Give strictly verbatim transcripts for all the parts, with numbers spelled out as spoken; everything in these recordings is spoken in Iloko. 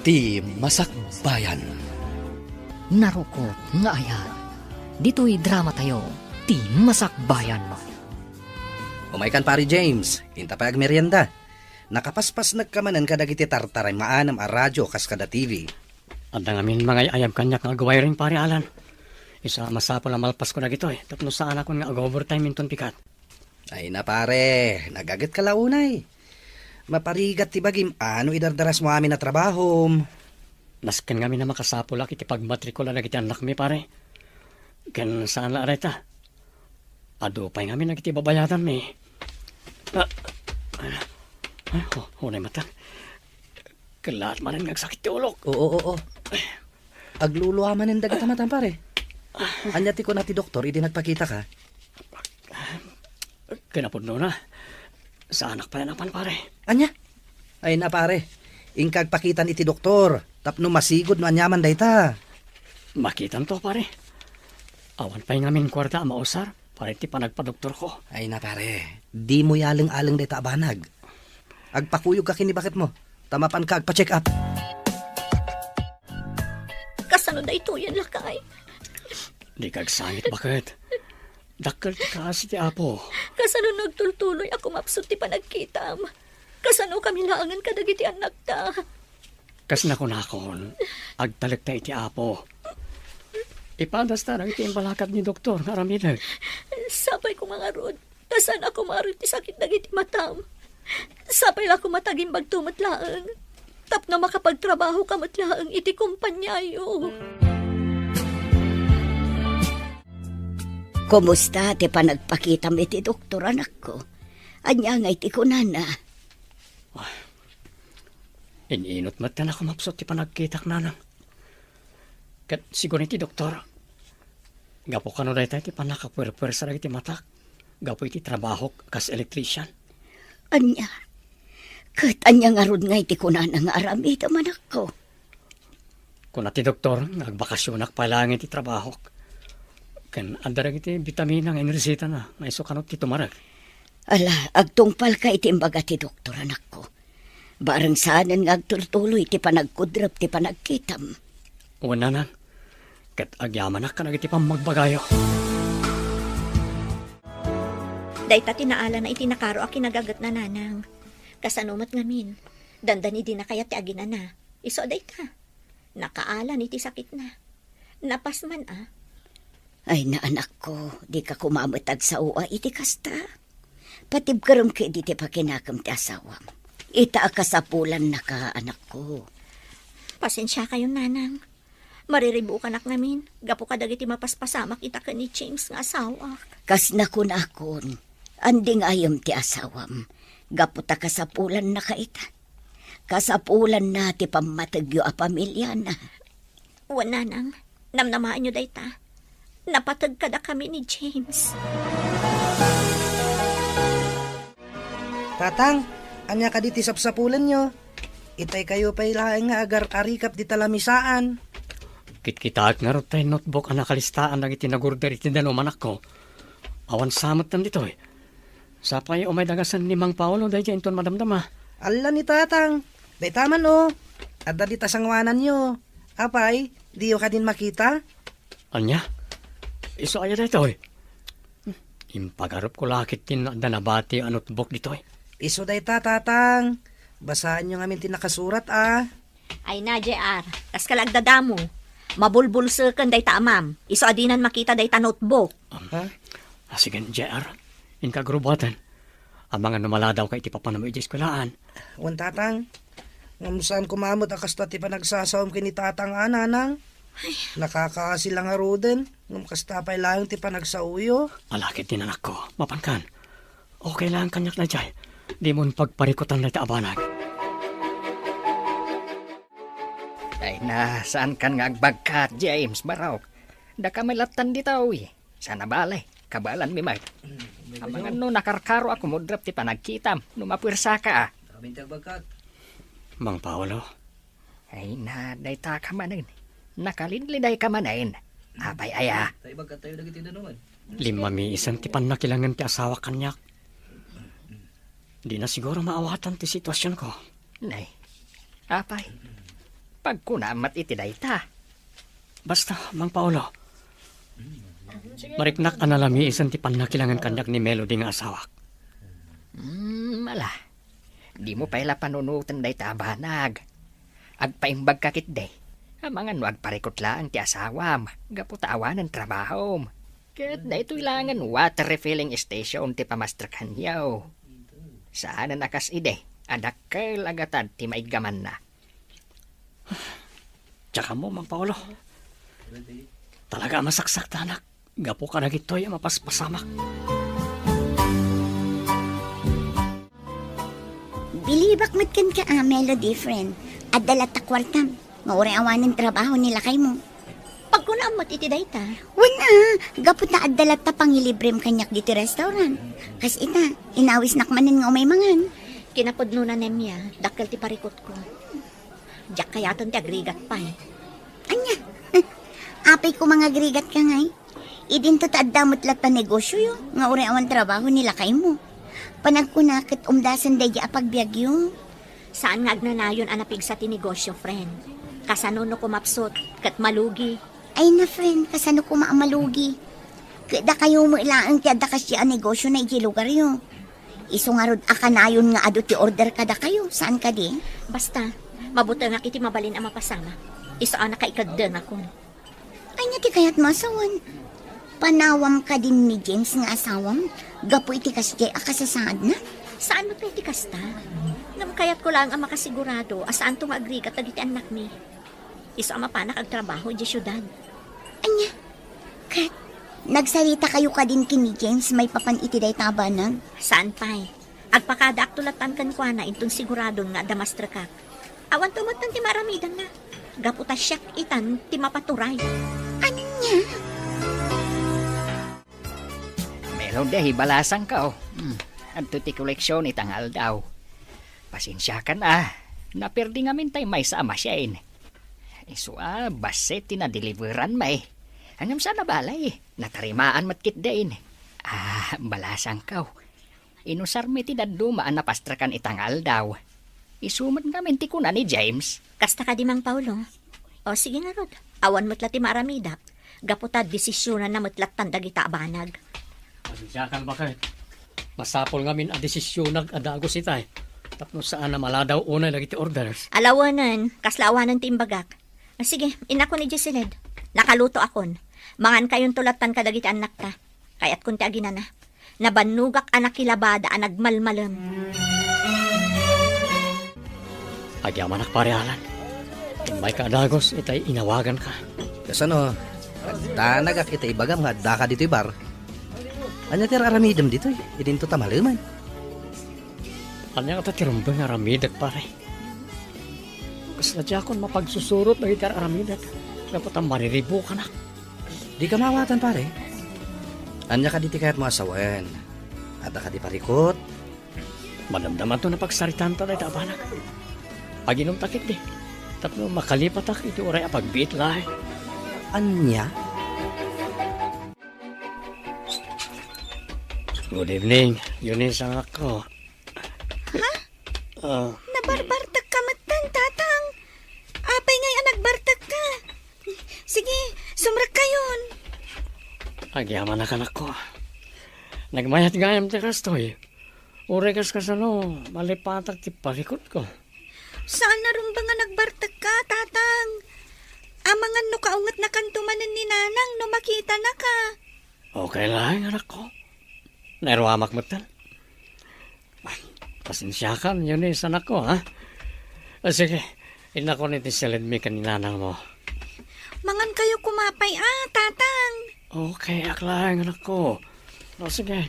Ti Masakbayan. Narukop nga ayat. Ditoy dramatayo, Ti Masakbayan. Umaykan, Pare James, inta pay agmerienda. Nakapaspasnekka manen kadagiti tartaray maanem a radio kas kada T V. Adda ngamin mangay-ayab kaniak nga agwiring, Pare Alan. Isu a masapul a malpasko dagitoy, tapno saanakon nga ag-overtime inton pikat. Ay na, pare, nagagetka la unay. Maparigat ti bagim a no idardarasmo amin a trabahom. Nasken ngamin a makasapulak iti pagmatrikula dagiti annakmi, pare. Ken saan la a dayta. Adu pay ngamin dagiti babayadanmi. Ah, ah, ah, oh, unay matan. Kellaat manen nga agsakit ti ulok. Oo, oo. Aglulua manen dagita matam, pare. Ania ti kuna ti doktor idi nagpakitaka? Kinapudnona, saanak pay a napan, pare. Ania? Ay na, pare. Inka agpakitan iti doktor tapno masigud no aniaman dayta. Makitanto, pare. Awan pay ngamin kuarta a mausar para iti panagpadoktorko. Ay na, pare. Dimo yaleng-aleng dayta a banag. Agpakuyogka ken ni baketmo, ta mapanka agpa-check up. Kasano daytoyen, lakay? Dika agsangit, baket. Dakkel ti kaasi ti Apo. Kasano nagtultuloy a kumapsut ti panagkitam? Kasano kami laengen kadagiti annakta? Kas nakunakon, agtalekta iti Apo. Ipadasta dagiti imbalakad ni doktor nga aramidek. Sapay ko nga ngarud, ta saan a kumaro ti sakit dagiti matam. Sapay la koma ta agimbagto met laeng, tapno makapagtrabahoka met laeng iti kompaniayo. Kumusta ti panagpakitam iti doktor, anakko? Ania ngay ti kunana? Ah, in-inut met ti nakumapsut ti panagkitak, nanang. Ket sigun iti doktor, gapu kano dayta ti pannakapuerpuersa dagiti matak gapu iti trabahok kas electrician. Ania? Ket ania ngarud ngay ti kunana nga aramidem, anakko? Kuna ti doktor nga agbakasionak pay laeng iti trabahok. Ken adda dagiti bitamina nga inresitana nga isu kano ti tumarek. Ala, agtungpalka iti imbaga ti doktor, anakko. Bareng saanen nga agtultuloy ti panagkudrap ti panagkitam. Wen, nanang, ket agyamanak kadagiti pammagbagayo. Dayta ti naalana iti nakaro a kinagagetna, nanang. Kasano met ngamin? Dandani dina kayat ti aginana. Isu a dayta. Nakaalan iti sakitna. Napas man a. Ay na, anakko, dika koma met agsao iti kasta. Patibkerem ketdi ti pakinakem ti asawam. Ita a kasapulannaka, anakko. Pasensiakayon, nanang. Mariribukanak ngamin gapu kadagiti mapaspasamak ita ken ni James nga asawak. Kas nakunakon, andingayem ti asawam gapu ta kasapulannaka ita. Kasapulanna ti pammategyo a pamiliana. Wen, nanang, namnamaenyo dayta. Napateg kadakami ni James. Tatang, ania kadi ti sapsapulenyo? Itaykayo pay laeng nga agar-arikap dita lamisaan. Kitkitaek ngarud tay notebook a nakalistaan dagiti nagorder iti danum, anakko. Awan sa metten ditoy. Sapay umay dagasen ni Mang Paolo daydiay inton madamdama. Alla ni Tatang. Dayta man, o. Adda dita sanguananyo. Apay, diyo kadin makita? Ania? Isu aya daytoy? Hmm, impagarupko la ketdin adda nabati a notebook ditoy. Isu dayta, Tatang. Basaenyo ngamin ti nakasurat, a. Ay na, J R, kaska la agdadamo. Mabulbulseken dayta amam. Isu a dinan makita dayta notebook. Ha? Ah, sige, J R. Inka agrubaten. Amangan no maladawka iti papanam iti eskuelaan. Wen, Tatang. Ngem saan koma met a kasta ti panagsasaom ken ni Tatang a, Nanang. Nakakaasi la ngaruden. Ngem kasta pay laeng ti panagsaoyo. Ala ketdin, anakko. Mapankan. Okay lang kaniak daydiay. Dimon pagparikutan dayta a banag. Ay na, saankan nga agbagkat, James, barok. Daka met lattan ditoy. Sana bale, kabaelanmi met. Amangan no nakarkaro a kumudrap ti panagkitam no mapuersaka, a. Mang Paolo. Ay na, dayta ka manen. Nakalidlidayka manen. Apay aya? Limmamiisen ti pannakilangen ti asawak kaniak. Dina siguro maawatan ti situasionko. Nay, apay? Pagkunam met iti dayta. Basta, Mang Paolo, mariknak a nalamiisen ti pannakilangan kaniak ni Melody nga asawak. Hmm, ala. Dimo pay la panunoten dayta a banag. Agpaimbagka ketdi. Amangan no agparikut laeng ti asawam, gapu ta awanen trabahom. Ket daytoy laengen water refilling station ti pamastrekanyo. Saanen a kas idi, a dakkel a gatad ti maiggamanna. Diak ammo, Mang Paolo. Talaga a masaksaktanak gapu kadagitoy a mapaspasamak. Bilibak met kenka a, Melody, friend. Adda latta kuartam, nga uray awanen trabaho ni lakaymo. Pagkunam met iti dayta. Wen a, gapu ta adda latta pangilibrem kaniak ditoy restaurant. Kas ita, inawisnak manen nga umay mangan. Kinapudnona, Nemia, dakkel ti parikutko. Diak kayaten ti agrigat pay. Ania? Apay koma nga agrigatka ngay? Idinto ta adda met latta negosioyo nga uray awan trabaho ni lakaymo. Panagkuna ket umdasen daydi a pagbiagyo. Saan nga agnanayon a napigsa ti negosio, friend. Kasano no kumapsut ket malugi? Ay na, friend, kasano koma a malugi? Ket dakayo met laeng ti adda kasdi a negosio na idiay lugaryo. Isu ngarud a kanayon nga adu ti order kadakayo, saan kadi? Basta, mabutengak iti mabalin a mapasamak. Isu a nakaikeddengakon. Ania ti kayatmo a sawen? Panawam kadin ni James nga asawam gapu iti kasdiay a kasasaadna? Saan met pay ti kasta? Ngem kayatko laeng a makasigurado a saanto nga agrigat dagiti annakmi. Isu a mapanak agtrabaho idiay siudad. Ania? Ket, nagsaritakayo kadin ken ni James maipapan iti dayta a banag? Saan pay. Agpakadaakto lattan kenkuana inton siguradon nga adda mastrekak. Awanto metten ti maaramidanna. Gapu ta siak itan ti mapaturay. Ania? Melody, balasangko. Hmm, adto ti koleksion ita nga aldaw. Pasensiakan a, naperdi ngamin tay maysa a machine. Isu a, bassit ti nadeliveran met. Ngem saan a balay, natarimaan met ketdin. Ah, balasangko. Inusarmi ti dadduma a napastrekan ita nga aldaw. Isu met ngamin ti kuna ni James. Kasta kadi, Mang Paolo? O, sige ngarud. Awan met la ti maaramidak. Gapu ta desisionanna met lattan dagita a banag. Pasensiakan, baket. Masapul ngamin a desisionak a dagus itay. Tapno saan a maladaw unay dagiti orders. Ala wen, kasla awanen ti imbagak. Ah, sige, innakon idiay siled. Nakalutoakon. Mangankayonto lattan kadagiti annakta. Kayatkon ti aginana. Nabannogak a nakilabada a nagmalmalem. Agyamanak, Pare Alan. Immayka a dagus itay inawaganka. Kasano? Agdanagak itay ibagam nga addaka ditoy bar. Ania ti ar-aramidem ditoy? Idinto ta malemen. Ania ngata ti rumbeng nga aramidek, pare? Kasla diakon mapagsusurot dagiti ar-aramidek, gapu ta mariribukanak. Dika maawatan, pare. Ania kadi ti kayatmo a sawen? Adda kadi parikut? Madamdamanto napagsaritaanta dayta a banag. Aginumta ketdi, tapno makalipatak iti uray a pagbiit laeng. Ania? Good evening, Eunice, anakko. Ha? Ah. Nabarbartekka metten, Tatang. Apay ngay a nagbartekka? Sige, sumrekkayon. Agyamanak, anakko. Nagmayat gayam ti kastoy. Uray kas kasano, malipatak ti parikutko. Saan a rumbeng a nagbartekka, Tatang? Amangan no kaungetnakanto manen ni Nanang no makitanaka. Okay laeng, anakko. Nairuamak metten. Pasensiakan, Eunice, anakko, ha? Ah, sige, innakon iti siledmi ken ni nanangmo. Mangankayo koma pay a, Tatang. Okay, ak laeng, anakko. O, sige.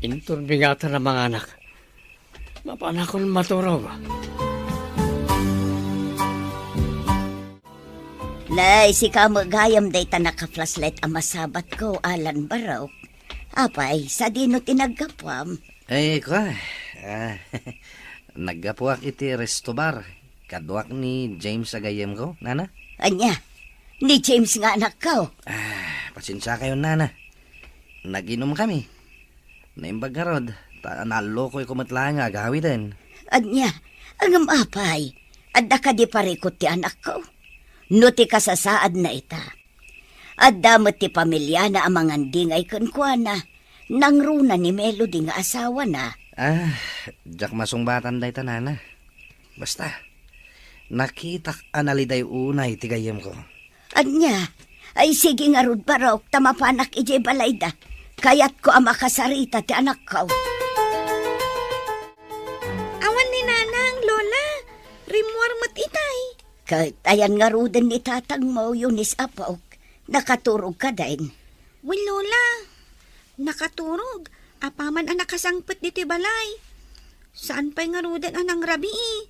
Inton bigatan a manganak, mapanakon maturog. Nay, sika met gayam dayta naka-flashlight a masabatko, Alan Barok. Apay, sadino ti naggapuam? Ay, kua, ah, naggapuak iti resto bar. Kaduak ni James a gayyemko, nana? Ania? Ni James nga anakko? Ah, pasensiakayon, nana. Nag-inumkami. Naimbag ngarud, ta nallukoyko met laeng nga agawiden. Ania? Ngem apay? Adda kadi parikut ti anakko? No ti kasasaadna ita, adda met ti pamiliana a mangandingay kenkuana. Nangruna ni Melody nga asawana. Ah, diak masungbatan dayta, nana. Basta, nakitak a naliday unay ti gayyemko. Ania? Ay, sige ngarud, barok, ta mapanak idiay balayda. Kayatko a makasarita ti anakko. Awan ni Nanang, Lola. Rimmuar met itay. Ket ayan ngaruden ni tatangmo, Eunice, apok? Nakaturog kadin? Wen, Lola. Nakaturog. Apaman a nakasangpet ditoy balay. Saan pay ngaruden a nangrabii.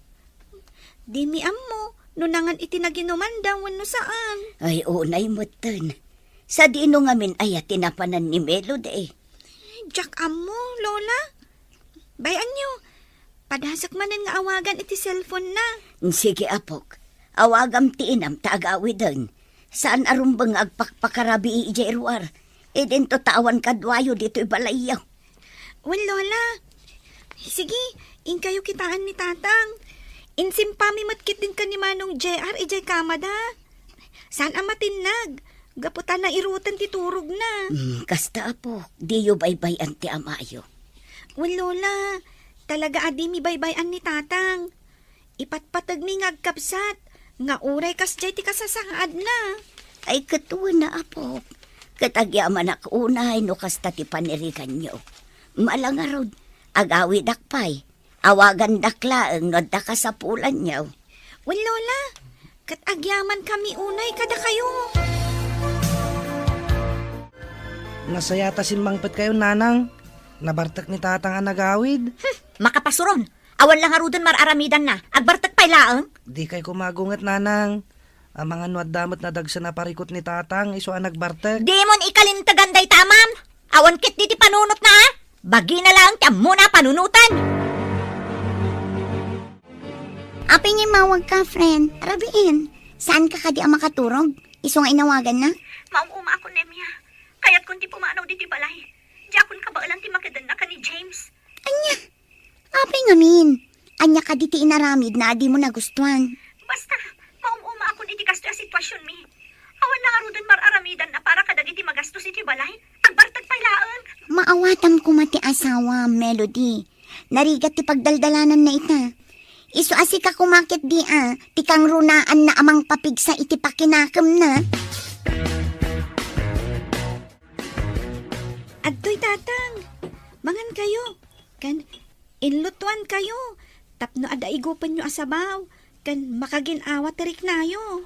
Dimi ammo no nangan iti naginumanda wenno saan. Ay, unay metten. Sadino ngamin aya ti napanan ni Melody? Diak ammo, Lola. Bay-anyo, padasek manen nga awagan iti cellphone-na. Sige, apok. Awagam ti inam ta agawiden. Saan a rumbeng nga agpakpakarabii idiay ruar. Idinto ta awan kaduayo ditoy balayyo. Wen, Lola. Sige, inkayo kitaan ni Tatang. Insimpami met ketdin ken ni Manong J R idiay kamada. Saan a matinnag, gapu ta nairuten ti turogna. Hmm, kasta, apo, diyo baybay-an ti amayo. Wen, Lola, talaga a dimi baybay-an ni Tatang. Ipatpateg mi nga agkabsat, nga uray kasdiay ti kasasaadna. Ay, ket wen a, apo. Ket agyamanak unay no kasta ti paniriganyo. Mala ngarud, agawidak pay. Awagandak laeng no adda kasapulanyo. Wen, Lola, ket agyamankami unay kadakayo. Nasayat a simmangpetkayo, Nanang. Nabartek ni Tatang a nagawid. Hmm, makapasuron. Awan la ngaruden mar-aramidanna. Agbartek pay laeng. Dikay koma agunget, Nanang. Amangan no adda met nadagsen a parikut ni Tatang, isu a nagbartek. Dimon ikalintegan dayta, ma'am. Awan ketdi ti panunotna, a? Bagina laeng ti ammona a panunoten. Apay nga immawagka, friend? Rabiin, saanka kadi a makaturog? Isu nga inawaganna? Maum-umaakon, Nemia. Kayatkon ti pumanaw ditoy balay. Diakon kabaelan ti makedenna ken ni James. Ania? Apay ngamin? Ania kadi ti inaramidna a dimo nagustuan? Basta, maum-umaakon iti kastoy a situasionmi. Awan la ngaruden mar-aramidanna para kadagiti magastos iti balay. Agbartek pay laeng. Maawatam koma ti asawa, Melody. Narigat ti pagdaldalananna ita. Isu a sika koma ketdi a, ti kangrunaanna a mangpapigsa iti pakinakemna. Adtoy, Tatang. Mangankayo. Ken inlutuankayo tapno adda igupenyo a sabaw ken makagin-awa ti riknayo.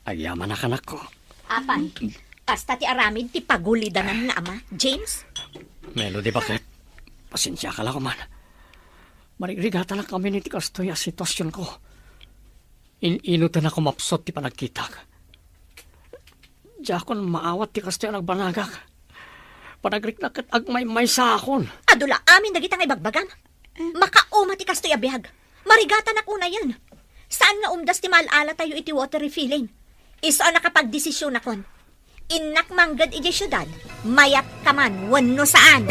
Agyamanak, anakko. Apay, kasta ti aramid ti pagulidanan nga ama, James? Melody, baket? Pasensiaka la koman. Marigrigatanak ngamin iti kastoy a situasionko. In-inutan a kumapsut ti panagkitak. Diakon maawat ti kastoy a nagbanagak. Panagriknak ket agmaymaysaakon. Adu la amin dagita nga ibagbagam. Makauma ti kastoy a biag. Marigatanak unayen. Saan nga umdas ti maal-alatayo iti water refilling. Isu a nakapagdesisionakon. Innak mangged idiay siudad, mayat ka man wenno saan.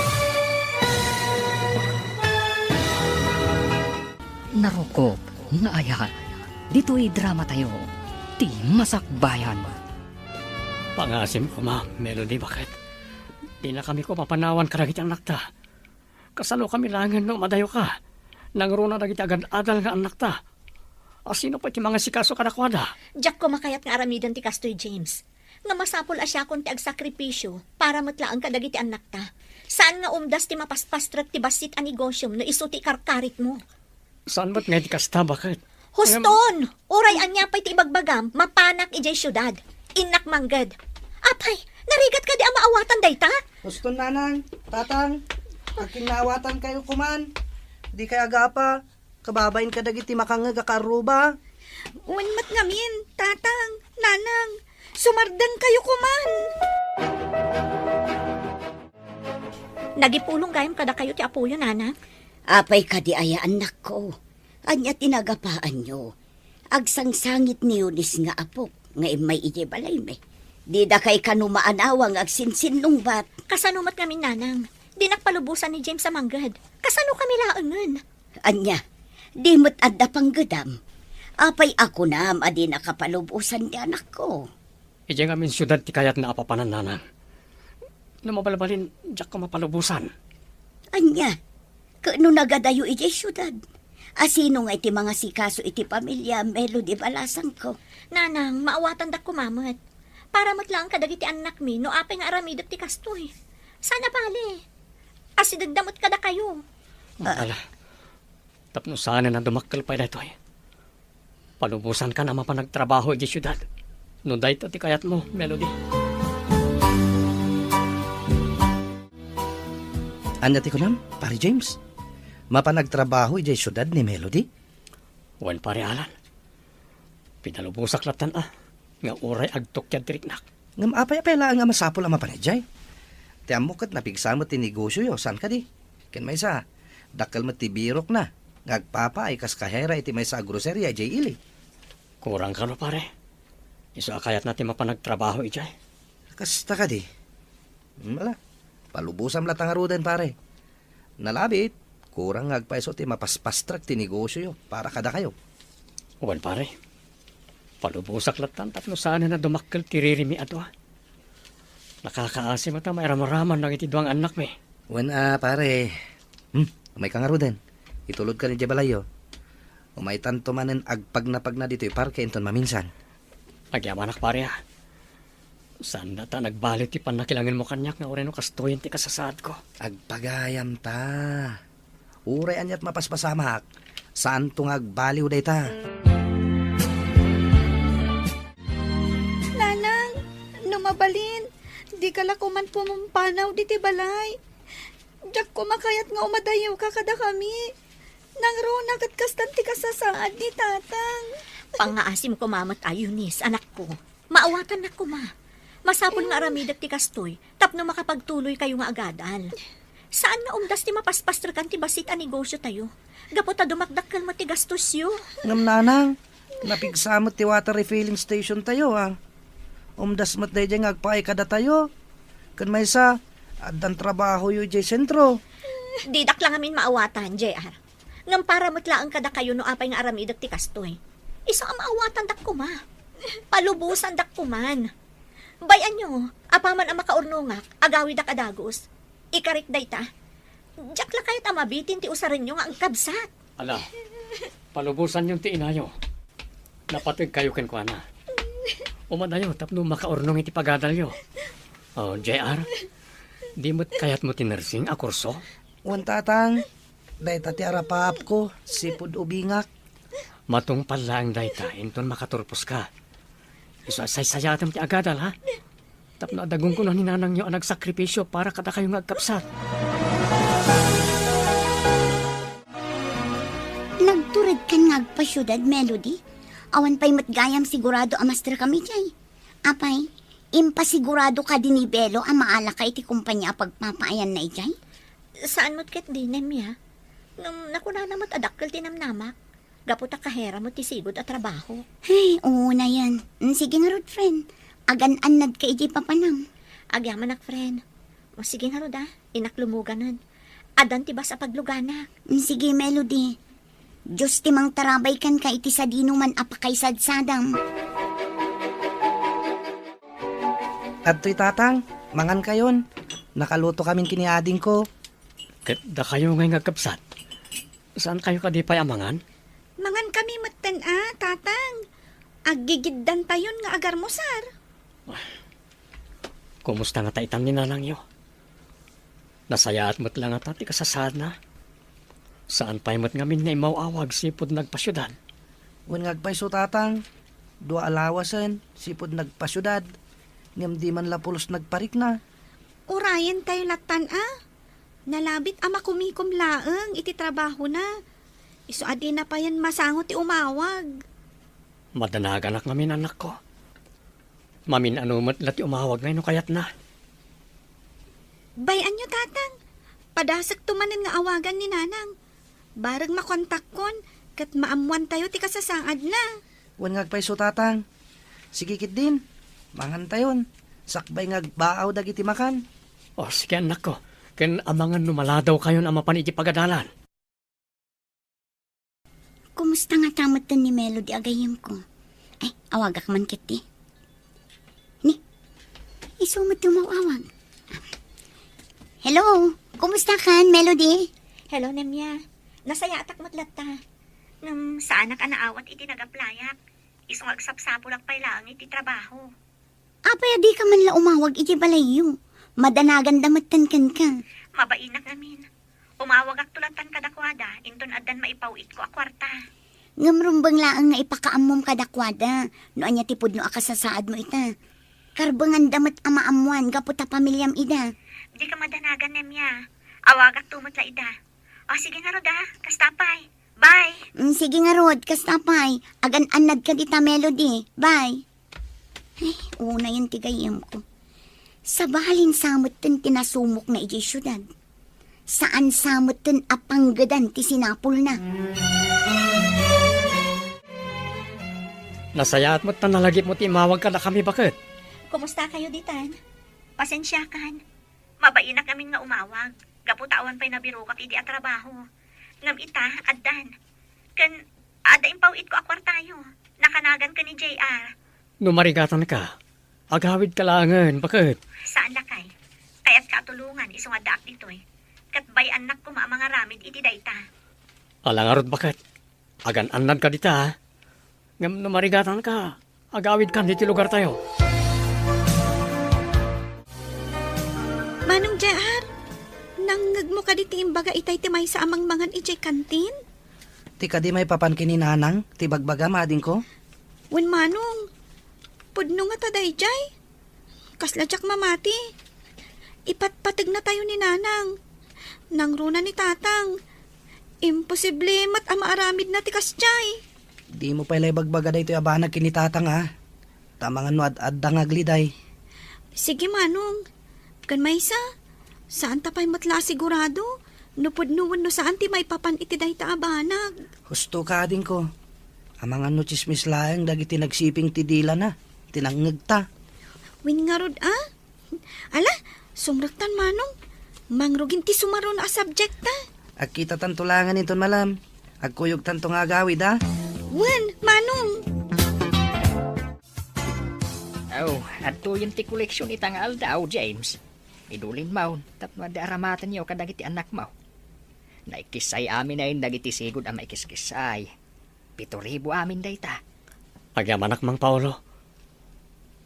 Narukop nga ayat. Ditoy dramatayo, ti Masakbayan. Pangasim koma, Melody, baket? Dinakami koma panawan kadagiti annakta. Kasanokami laengen no madayoka? Nangruna dagiti agad-adal nga annakta. A sino pay ti mangasikaso kadakuada? Diak koma kayat nga aramiden ti kastoy, James. Nga masapul a siakon ti agsakripisio para met laeng kadagiti annakta. Saan nga umdas ti mapaspastrek ti bassit a negosiom no isu ti ikarkarikmo. Saan met nga iti kasta, baket? Huston! Uray ania pay ti ibagbagam, mapanak idiay siudad. Innak mangged. Apay, narigat kadi a maawatan dayta? Huston, Nanang, Tatang, agkinnaawatankayo koman. Dikay agapa, kababain kadagiti makangngeg a kaarruba. Wen met ngamin, Tatang, Nanang, sumardengkayo koman. Nagipulong gayam kadakayo ti apoyo, Nanang. Apay kadi aya, annakko? Ania ti nagapaanyo? Agsangsangit ni Eunice nga apok nga immay idiay balaymi. Dida kay kano maanawa nga agsinsinnungbat. Kasano met ngamin, Nanang? Dinak palubosan ni James a mangged. Kasanokami laengen? Ania, di met adda panggedam? Apay a kunam a dinaka palubosan ti anakko? Idiay ngamin siudad ti kayatna a papanan, nanang. No mabalbalin, diakko mapalubosan. Ania? Ket no nagadayo idiay siudad, a sino nga iti mangasikaso iti pamilia, Melody Balasangko? Nanang, maawatandak koma met. Para met laeng kadagiti annakmi no apay nga aramidek ti kastoy. Saan a bale. Asidegda met kadakayo. Ah. Ala, tapno saanen a dumakkel pay daytoy. Palubosankan a mapan agtrabaho idiay siudad. No dayta ti kayatmo, Melody. Ania ti kunam, Pare James? Mapan agtrabaho idiay siudad ni Melody? Wen, Pare Alan. Pinalubosak lattan a, nga uray agtukiad ti riknak. Ngem apay, apay laeng a masapul a mapan idiay? Ti ammok ket napigsa met ti negosioyo, saan kadi? Ken maysa, dakkel met ti birokna nga agpapaay kas kahera iti maysa a groceria idiay ili. Kurang kano, pare. Isu a kayatna ti mapan agtrabaho idiay. Kasta kadi? Hmm, ala, palubosam latta ngaruden, pare. Nalabit, kurang nga agpayso ti mapaspastrek ti negosioyo para kadakayo. Wen, pare. Palubosak lattan tapno saanen a dumakkel ti ririmi a dua. Nakakaasi met a mairamraman dagiti dua nga annakmi. Wen a, pare. Hmm, umayka ngaruden. Itulodkan idiay balayyo. Umaytanto manen agpagnapagna ditoy parke inton maminsan. Agyamanak, pare, a. Saan dayta nagbali ti pannakilangenmo kaniak nga uray no kastoyen ti kasasaadko. Agpagayam ta. Uray aniat mapaspasamak, saanto nga agbaliw dayta. Nanang, no mabalin, dika la koman pumumpanaw ditoy balay. Diak koma kayat nga umadayewka kadakami. Nangruna ket kastan ti kasasaad ni Tatang. Pangngaasim koma met a, Eunice, anakko. Maawatannak koma. Masapul nga aramidek ti kastoy tapno makapagtuloykayo nga agadal. Saan nga umdas ti mapaspasrekan ti bassit a negosiotayo gapu ta dumakdakkel met ti gastosyo. Ngem, nanang, napigsa met ti water refilling stationtayo, a. Umdas met daydiay nga agpaay kadatayo. Ken maysa, addan trabahoyo idiay sentro. Didak la ngamin maawatan, J R. Ngem para met laeng kadakayo no apay nga aramidek ti kastoy. Isu a maawatandak koma. Palubosandak koman. Bay-anyo, apaman a makaurnongak, agawidak a dagus. Ikarik dayta. Diak la kayat a mabitin ti usarenyo nga agkabsat. Ala, palubosanyon ti inayo. Napategkayo kenkuana. Umadayo tapno makaurnong iti pagadalyo. O, J R, di met kayatmo ti nursing a kurso? Wen, Tatang. Dayta ti arapaapko, sipud ubingak. Matungpal laeng dayta inton makaturposka. Isu a saysayaatem ti agadal, ha? Tapno adda gunggonan ni nanangyo a nagsakripisio para kadakayo nga agkabsat. Nagturedkan nga agpasiudad, Melody? Awan pay met gayam sigurado a masterkami diay. Apay, impasigurado kadi ni Belo a maalaka iti kompania a pagpapaayanna idiay? Saan met ketdi, Nemia. Ngem nakunana met a dakkel ti namnamak, gapu ta kahera met ti sigud a trabaho. Ay, unayen. Mm, sige ngarud, friend. Agan-annadka idiay papanam. Agyamanak, friend. O, sige ngarud, a. Innak lumuganen. Addan ti bas a pagluganak. Mm, sige, Melody. Dios ti mangtarabay kenka iti sadinoman a pakaisadsadam. Adtoy, Tatang, mangankayon. Nakalutokamin ken ni adingko. Ket dakayo ngay nga agkabsat, saankayo kadi pay a mangan? Mangankami metten a, Tatang. Aggigiddantayon nga agarmusar. Kumusta ngata itan ni nanangyo? Nasayaat met la ngata ti kasasaadna? Saan pay met ngamin nga immaw-awag sipud nagpasiudad? Wen nga agpayso, Tatang, dua a lawasen sipud nagpasiudad, ngem di man la pulos nagparikna. Urayentayo lattan a. Nalabit a makumikom laeng iti trabahona. Isu a dina payen masango ti umawag. Madanaganak ngamin, anakko. Mamin-ano met la ti umawag ngay no kayatna. Bay-anyo, Tatang. Padasekto manen nga awagan ni Nanang. Bareg makontakkon ket maammoantayo ti kasasaadna. Wen nga agpayso, Tatang. Sige ketdin, mangantayon. Sakbay nga agbaaw dagiti makan. O, sige, annakko. Ken amangan no maladawkayon a mapan iti pagadalan. Kasta ngata metten ni Melody a gayyemko. Ay, awagak man ketdi. Ni, isu met ti umaw-awag. Hello, kumusta kan, Melody? Hello, Nemia. Nasayaatak met latta. Ngem saanak a naawat iti nagaplayak. Isu nga agsapsapulak pay laeng iti trabaho. Apay a dika man la umawag iti balayyo? Madanaganda metten kenka. Mabainak ngamin. Umawagakto lattan kadakuada, inton addan maipaw-itko a kuarta. Ngem rumbeng laeng nga ipakaammom kadakuada no ania ti pudno a kasasaadmo ita. Karbenganda met a maammoan gapu ta pamiliam ida. Dika madanagan, Nemia. Awagakto met la ida. O, sige ngarud, a. Kasta pay. Bye. Mm, sige ngarud, kasta pay. Agan-annadka dita, Melody. Bye. Ay, unayen ti gayyemko. Sabalin sa metten ti nasumokna idiay siudad. Saan sa metten a panggedan ti sinapulna. Nasayaat met ta nalagipmo ti imawag kadakami, baket. Kumusta kayo ditan? Pasensiakan. Mabainak ngamin nga umawag, gapu ta awan pay nabirokak idi a trabaho. Ngem ita, addan. Ken adda impaw-itko a kuartayo. Nakanagan ken ni J R. No marigatanka, agawidka laengen, baket. Saan lakay. Kayatka a tulongan isu nga addaak ditoy. Ket bay-annak koma a mangaramid iti dayta. Ala ngarud, baket. Agan-annadka dita, a. Ngem no marigatanka, agawidkan ditoy lugartayo. Manong J R, nangngegmo kadi ti imbaga itay ti maysa a mangmangan idiay kantin? Ti kadi maipapan ken ni Nanang, ti bagbagam, adingko? Wen, Manong, pudno ngata daydiay. Kasla diak mamati. Ipatpategnatayo ni Nanang. Nangruna ni Tatang. Imposible met a maaramidna ti kasdiay. Dimo pay la ibagbaga daytoy a banag ken ni Tatang, a. Ta amangan no ad-adda nga agliday. Sige, Manong. Ken maysa, saanta pay met la a sigurado no pudno wenno saan ti maipapan iti dayta a banag. Husto ka, adingko. Amangan no tsismis laeng dagiti nagsiping ti dilana, ti nangngegta. Wen ngarud, a? Ala, sumrektan, Manong. Mangrugin ti sumaruno a subject ta. Agkitatanto laengen inton malam. Agkuyogtanto nga agawid, a? Wen, Manong. Aw, adtoyen ti koleksion ita nga aldaw, James. Idulin maon, tapno adda aramatenyo kadagiti annakmo. Naikkissay amin dagiti sigud a maikiskissay. Pito ribu amin dayta. Agyamanak, Mang Paolo.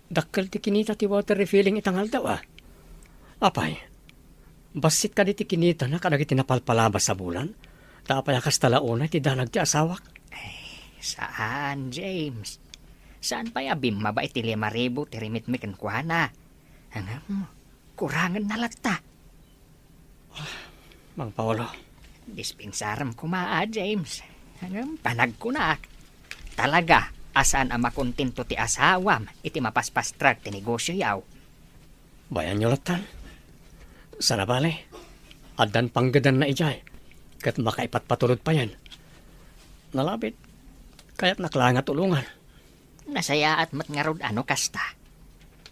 Dakkel ti kinita ti water refilling ita nga aldaw, a. Apay, bassit kadi ti kinitana kadagiti napalpalabas a bulan? Ta apay a kasta la unay ti danag ti asawak? Ay, saan, James. Saan pay a bimmaba iti lima ribu ti remitmi kenkuana. Ngem, kurangenna latta. Mang Paolo. Dispensarem koma, a, James. Ngem panagkunak, talaga a saan a makontento ti asawam iti mapaspastrag ti negosioyo. Bayanyo lattan. Sana bale, addan panggedanna idiay, ket makaipatpatulod payen. Nalabit, kayatnak laeng a tulongan. Nasayaat met ngarud a no kasta.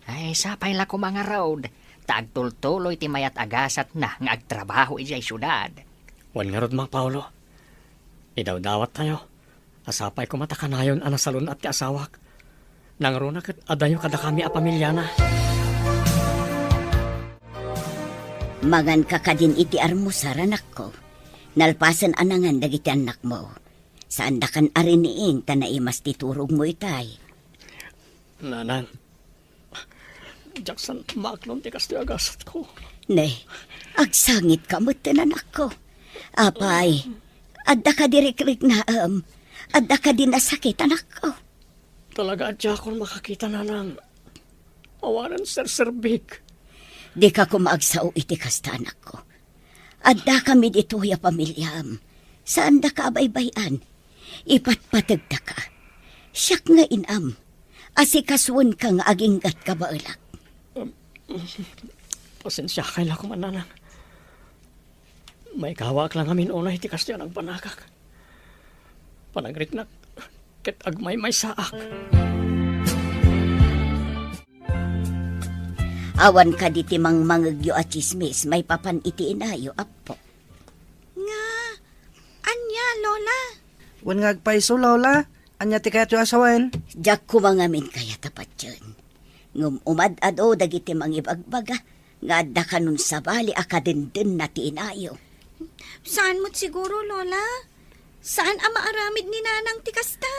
Ay, sapay la koma ngarud, ta agtultuloy ti mayat a gasatna nga agtrabaho idiay siudad. Wen ngarud, Mang Paolo, idawdawattayo a sapay koma ta kanayon a nasalun-at ti asawak. Nangruna ket adayo kadakami a pamiliana. Manganka kadin iti armusar, anakko. Nalpasen a nangan dagiti annakmo. Saandakan a riniing ta naimas ti turogmo itay. Nanang, diak saan maaklon ti kastoy a gasatko. Ne, agsangitka metten, anakko. Apay, adda kadi rikriknaem? Adda kadi nasakit, anakko? Talaga a diakon makakita, Nanang. Awanen serserbik. Dika koma agsao iti kasta, anakko. Addakami ditoy a pamiliam. Saandaka a baybay-an. Ipatpategtaka. Siak nga inam. Asikasuenka nga aginggat kabaelak. Um, pasensiakay la koma, Nanang. Maikawaak la ngamin unay ti kastoy a nagbanagak. Panagriknak ket agmaymaysaak. Awan kadi ti mangmangegyo a tsismis maipapan iti inayo, Apo? Nga, ania, Lola? Wen nga agpayso, Lola, ania ti kayatyo a sawen? Diak koma ngamin kayat a patien. Ngem umad-ado dagiti mangibagbaga nga adda kanon sabali a kadendenna ti inayo. Saan met siguro, Lola? Saan a maaramid ni Nanang ti kasta?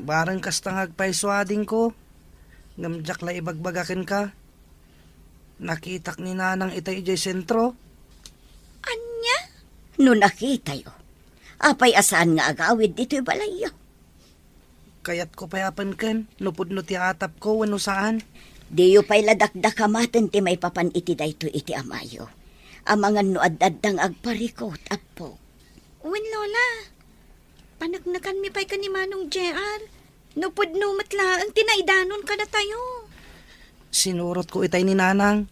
Bareng kasta nga agpayso, adingko. Ngem diak la ibagbaga kenka. Nakitak ni Nanang itay idiay sentro. Ania? No nakitayo, apay a saan nga agawid ditoy balayyo? Kayatko pay a penken no pudno ti atapko wenno saan. Diyo pay la dakdakamaten ti maipapan iti daytoy iti amayo. Amangan no ad-adda nga agparikut, Apo. Wen, Lola. Paneknekanmi pay ken ni Manong J R. No pudno met laeng ti naidanon kadatayo. Sinurotko itay ni Nanang.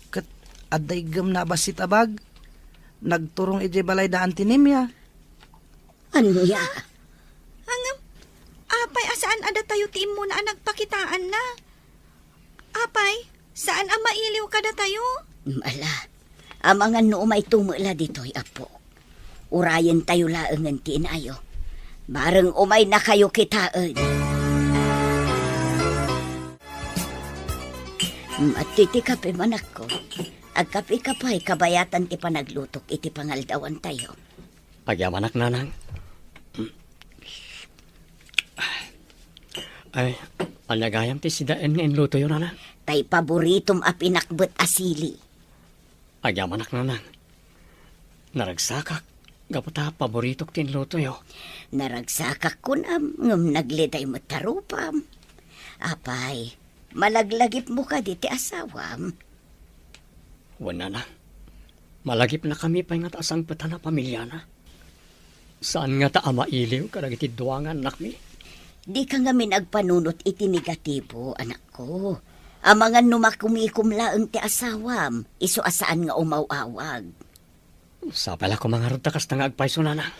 Ket adda iggemna a bassit a bag. Nagturong idiay balay da Auntie Nemia. Ania? Ngem, apay a saan a datayo ti immuna a nagpakitaanna? Apay, saan a mailiw kadatayo? Ala, amangan no umayto met la ditoy, Apo. Urayentayo laengen ti inayo. Bareng umaynakayo kitaen. Madtoy ti kape, manakko. Agkapeka pay kabayatan ti panaglutok iti pangaldawantayo. Agyamanak, Nanang. Ay, ania gayam ti sidaen nga inlutoyo, Nanang? Tay paboritom a pinakbet a sili. Agyamanak, Nanang. Naragsakak gapu ta paboritok ti inlutoyo. Naragsakak kunam, ngem nagliday met ta rupam. Apay, malaglagipmo kadi ti asawam? Wen, Nanang. Malagipnakami pay ngata a sangpetan a pamiliana. Saan ngata a mailiw kadagiti dua nga annakmi? Dika ngamin agpanunot iti negatibo, anakko. Amangan no makumikom laeng ti asawam, isu a saan nga umaw-awag. Sapay la koma ngarud ta kasta nga agpayso, Nanang.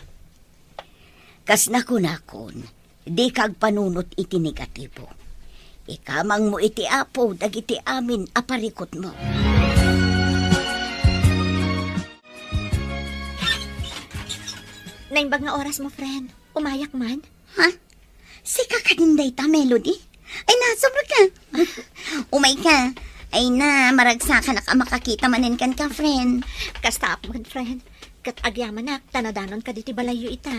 Kas nakunakon, dika agpanunot iti negatibo. Ikamangmo iti Apo dagiti amin a parikutmo. Naimbag nga orasmo, friend. Umayak man. Ha? Sika kadin dayta, Melody? Ay na, sobra ka. Umayka. Ay na, maragsakanak a makakita manen kenka, friend. Kasta met, friend. Ket agyamanak, ta nadanonka ditoy balayyo ita.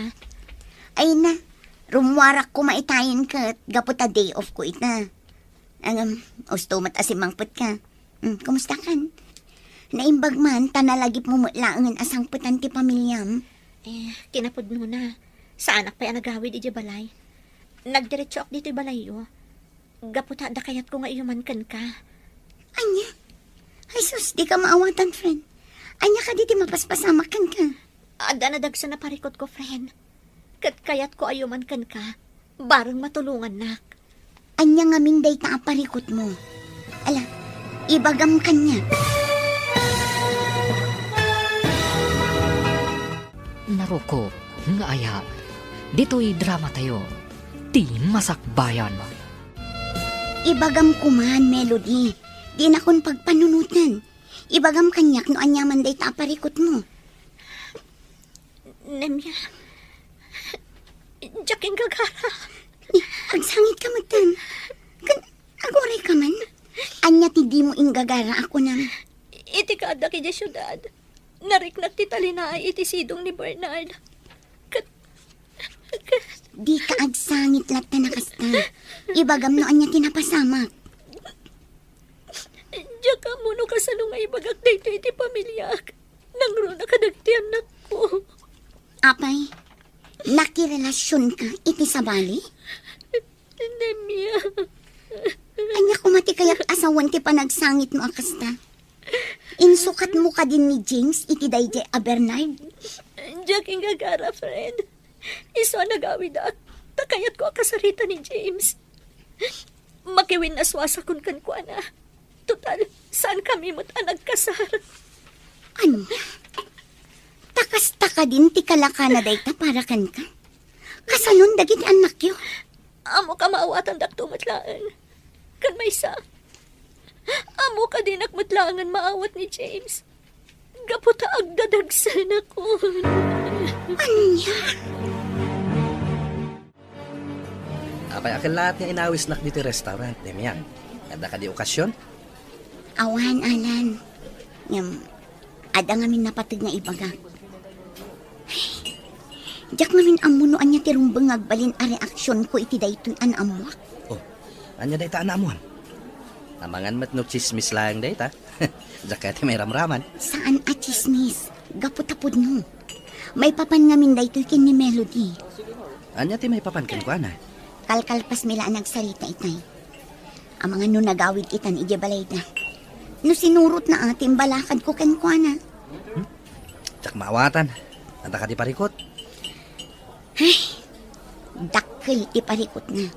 Ay na, rummuarak koma itayen ket gapu ta day off ko ita. Ngem, usto met a simmangpetka. Hmm, kumusta kan? Naimbag man, ta nalagipmo met laengen a sangpetan ti pamiliam. Eh, kinapudnona, saanak pay a nagawid idiay balay. Nagdiretsoak ditoy balayyo. Gapu ta adda kayatko nga iyuman kenka. Ania? Ay sus, dika maawatan, friend. Ania kadi ti mapaspasamak kenka? Adda nadagsen a parikutko, friend. Ket kayatko a iyuman kenka, bareng matulongannak. Ania ngamin dayta a parikutmo? Ala, ibagam kaniak. Narukop nga ayat ditoy dramatayo, Ti Masakbayan. Ibagam koman, Melody. Dinakon pagpanunoten. Ibagam kaniak no aniaman dayta a parikutmo. Nemia, diak inggagara. Ni, agsangitka metten. Ken, agurayka man. Ania ti dimo inggagara a kunam? Iti kaaddak idiay siudad, nariknak ti talinaay iti sidong ni Bernard. Ket, ket Dika agsangit latta a kasta. Ibagam no ania ti napasamak. Diak ammo no kasano nga ibagak daytoy iti pamiliak. Nangruna kadagiti annakko. Apay, nakirelasionka iti sabali? Nemia. Ania koma ti kayat a sawen ti panagsangitmo a kasta? Insukatmo kadin ni James iti daydiay a Bernard? Diak inggagara, friend. Isu a nagawidak, ta kayatko a kasarita ni James. Makiwinnasuasakon kenkuana. Total, saankami met a nagkasar. Ania? Ta kasta kadin ti kalakana dayta para kenka? Kasanon dagiti annakyo? Ammok a maawatandak met laeng. Ken maysa, ammok a dinak met laengen maawat ni James. Gapu ta agdadagsenakon. Ania? Pay, akin laat nga inawisnak ditoy restaurant, Demian. Adda kadi okasion? Awan, Alan. Ngem, adda ngamin napateg nga ibagak. Diak ngamin ammo no ania ti rumbeng nga agbalin a reaksionko iti daytoy a naammoak. Oh, ania dayta a naammoam? Amangan met no tsismis laeng dayta. Diak kayat ti mairamraman. Saan a tsismis. Gapu ta pudno. Maipapan ngamin daytoy ken ni Melody. Ania ti maipapan kenkuana? Kalkalpasmi la a nagsarita itay. Amangan no nagawid itan idiay balayda. No sinurotna a ti imbalakadko kenkuana. Hmm? Diak maawatan. Adda kadi parikut? Ay, dakkel ti parikutna.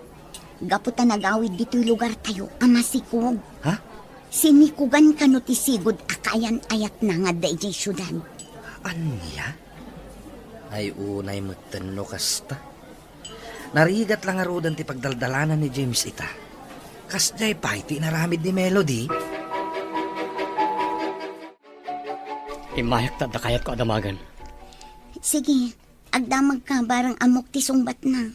Gapu ta nagawid ditoy lugartayo a masikog. Ha? Sinikugan kano ti sigud a kaayan-ayatna nga adda idiay siudad. Ania? Ay, unay metten no kasta. Narigat la ngaruden ti pagdaldalanan ni James ita. Kasdiay pay ti inaramid ni Melody? Immayak ta adda kayatko a damagen. Sige, agdamagka bareng ammok ti sungbatna.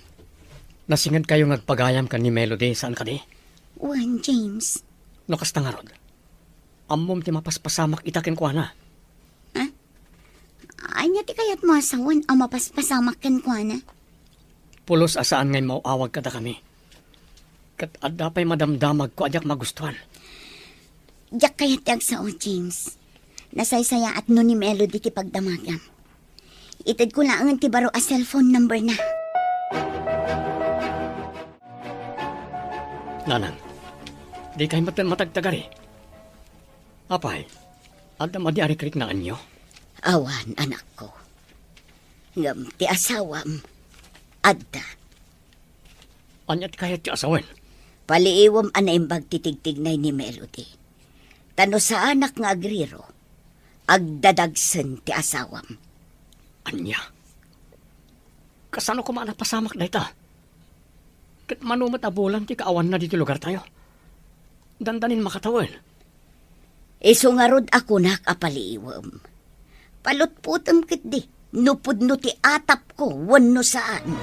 Nasingedkayo nga agpagayam ken ni Melody, saan kadi? Wen, James. No kasta ngarud, ammom ti mapaspasamak ita kenkuana. Ha? Ania ti kayatmo a sawen a mapaspasamak kenkuana? Pulos a saan nga immaw-awag kadakami. Ket adda pay madamdamagko a diak magustuan. Diak kayat ti agsao, James. Nasaysayaat no ni Melody ti pagdamagam. Itedko laeng ti baro a cellphone number na. Nanang, dikay metten matagtagari. Apay, adda madi a rikriknaanyo? Awan, anakko. Ngem ti asawam, adda. Ania ti kayatyo a sawen? Paliiwem a naimbag ti tigtignay ni Melody. Ta no saanak nga agriro, agdadagsen ti asawam. Ania? Kasano koma a napasamak dayta? Ket mano met a bulan ti kaawanna ditoy lugartayo? Dandanin makatawen. Isu ngarud a kunak a paliiwem. Palutpotem ketdi no pudno ti atapko wenno saan.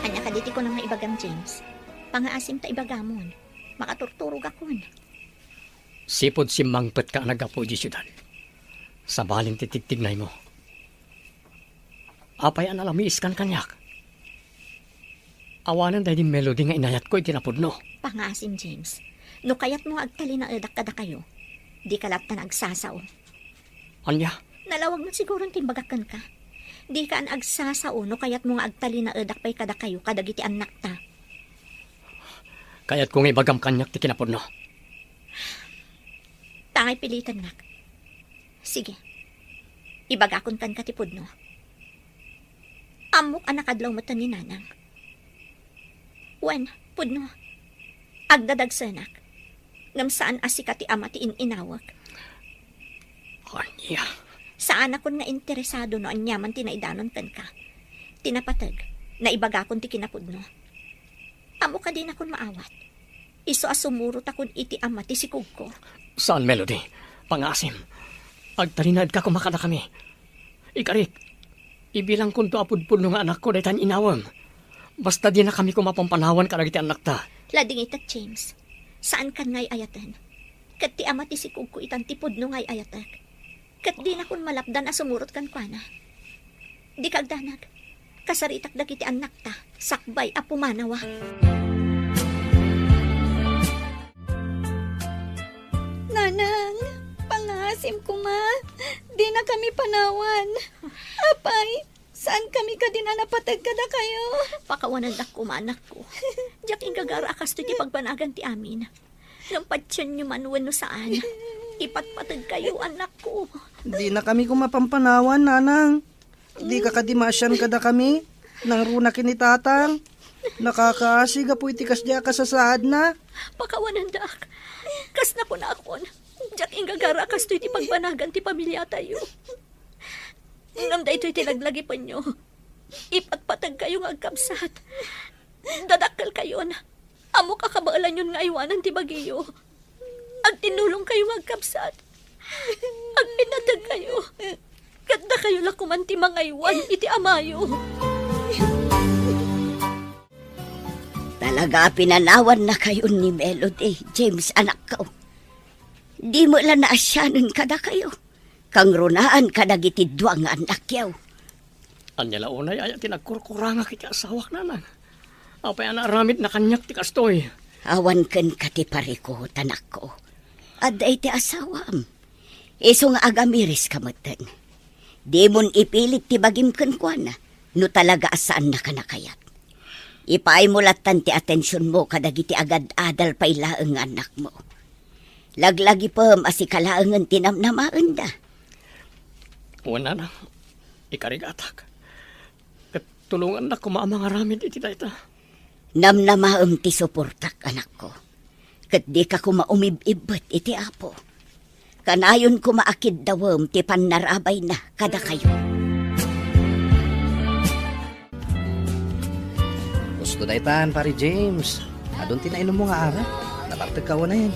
Ania kadi ti kunam nga ibagam, James? Pangaasim ta ibagamon. Makaturturogakon. Sipud simmangpetka a naggapu idiay siudad, sabalen ti tigtignaymo. Apay a nalamiiskan kaniak? Awanen daydi Melody nga inayatko iti napudno. Pangaasim, James. No kayatmo nga agtalinaedak kadakayo, dika latta nga agsasao. Ania? Nalawag met siguron ti imbagak kenka. Dika agsasao no kayatmo nga agtalinaedak pay kadakayo kadagiti annakta. Kayatko nga ibagam kaniak ti kinapudno. Tangay pilitennak. Sige. Ibagakon kenka ti pudno. Ammok a nakadlaw metten ni Nanang. Wen, pudno. Agdadagsenak. Ngem saan a sika ti ama ti in-inawek. Ania? Saanakon nga interesado no aniaman ti naidanon kenka. Ti napateg, naibagakon ti kinapudno. Ammok a dinakon maawat. Isu a sumurotakon iti ama ti sikogko. Saan, Melody. Pangaasim. Agtalinaedka koma kadakami. Ikarik, ibilangkonto a pudpudno nga anakko dayta nga inawem. Basta dinakami koma pampanawan kadagiti annakta. Ladingitek, James. Saankan nga ay-ayaten. Ket ti ama ti sikogko itan ti pudno nga ay-ayatek. Ket dinakon malapdan a sumurot kenkuana. Dika agdanag. Kasaritak dagiti annakta sakbay a pumanawa. Nanang, pangaasim koma. Dinakami panawan. Apay, saankami kadin a napateg kadakayo? Pakawanendak koma, anakko. Diak inggagara a kastoy ti pagbanagan ti amin. Ngem patienyo man wenno saan, ipatpategkayo, anakko. Dinakami koma pampanawan, Nanang. Dika kadi maasian kadakami? Nangruna ken ni Tatang. Nakakaasi gapu iti kasdiay a kasasaadna. Pakawanendak. Kas nakunakon, diak inggagara a kastoy ti pagbanagan ti pamiliatayo. Ngem daytoy ti laglagipenyo. Ipatpategkayo nga agkabsat. Dadakkelkayon. Ammok a kabaelanyon nga aywanan ti bagiyo. Agtinnulongkayo nga agkabsat. Agpinategkayo. ket dakayo la koman ti mangaywan iti amayo. Talaga a pinanawannakayon ni Melody, James, anakko. Di met la naasianen kadakayo. Kangrunaan kadagiti dua nga annakyo. Ania la unay aya ti nagkurkurangak iti asawak, nanang? Apay a naaramidna kaniak ti kastoy? Awan kenka ti parikut, anakko. Adda iti asawam. Isu nga agamiriska metten. Dimon ipilit ti bagim kenkuana no talaga a saannaka nakayat. Ipaaymo lattan ti atensionmo kadagiti agad-adal pay laeng nga annakmo. Laglagipem a sika laengen ti namnamaenda. Wen, nanang, ikarigatak. Ket tulongannak koma a mangaramid iti dayta. Namnamaem ti suportak, anakko. Ket dika koma umib-ibbet iti Apo. Kanayon koma a kiddawem ti pannarabayna kadakayo. Husto daytan, Pare James. Adun ti nainummo nga arak. Nabartekka unay.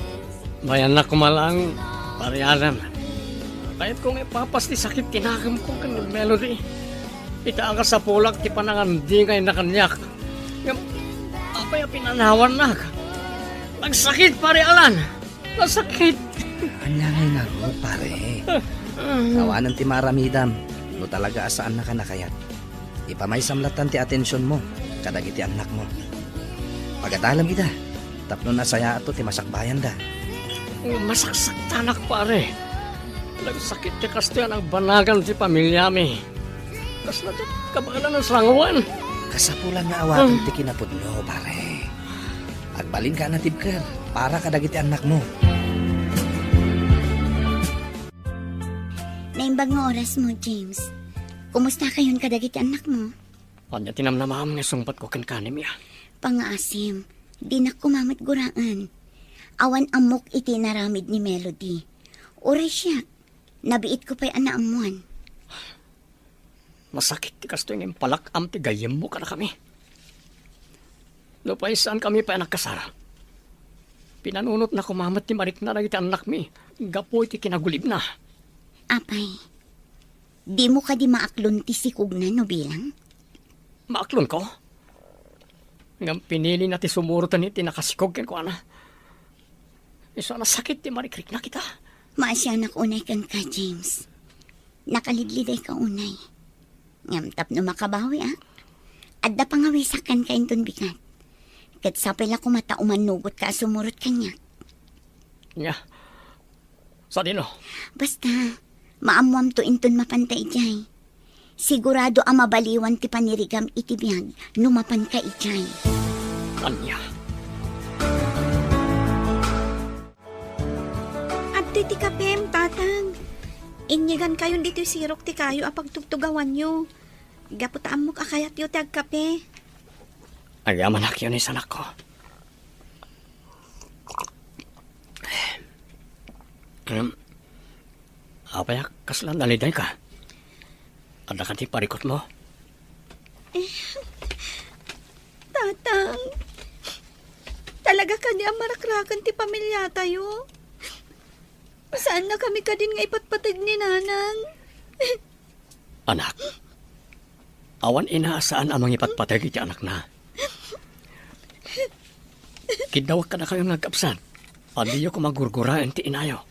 Mayannak koma laeng, Pare Alan. Kayatko nga ipapas ti sakit ti nakemko ken ni Melody. Ita a kasapulak ti panangandingayna kaniak. Ngem, apay a pinanawannak? Nagsakit, Pare Alan! Nasakit! Ania ngay ngarud, pare? Awanen ti maaramidam no talaga a saannaka nakayat. Ipamaysam lattan ti atensionmo kadagiti annakmo. Pagadalem ida tapno nasayaatto ti masakbayanda. Masaksaktanak, pare. Nagsakit ti kastoy a nagbanagan ti familiami. Kasla ti kabaelan a sangoen. Kasapulan nga awaten ti kinapudno, pare. Agbalinka a natibker para kadagiti annakmo. Naimbag nga orasmo, James. Kumustakayon kadagiti annakmo? Ania ti namnamaem nga sungbatko kenka ni Mia? Pangngaasim, dinak koma met guraen. Awan ammok iti inaramid ni Melody. Uray siak, nabiitko pay a naammoan. Masakit ti kastoy nga impalak-am ti gayyemmo kadakami. Nupay saankami pay a nagkasar, pinanunotna koma met ti marikna dagiti annakmi gapu iti kinagulibna. Apay, dimo kadi maaklon ti sikogna no bilang? Maaklonko? Ngem pinilina ti sumuroten iti nakasikog kenkuana. Isu a nasakit ti marikrikna kita. Maasianak unay kenka, James. Nakalidlidayka unay. Ngem tapno makabawiak, adda pangawisak kenka inton bigat. Ket sapay la koma ta umannugotka a sumurot kaniak. Nia, sadino? Basta, maammoamto inton mapanta idiay. Sigurado a mabaliwan ti panirigam iti biag no mapanka idiay. Ania? Adtoy ti kapem, Tatang. Inyegankayon ditoy sirok ti kayo a pagtugtugawanyo. Gapu ta ammok a kayatyo ti agkape. Agyamanak, Eunice, anakko. Em, apay a kasla nalidayka? Adda kadi parikutmo? Eh, Tatang, talaga kadi a marakraken ti pamiliatayo? Saannakami kadin nga ipatpateg ni Nanang? Anak, awan ina a saan a mangipatpateg iti anakna. Kiddawek kadakayo nga agkabsat a diyo koma gurguraen ti inayo.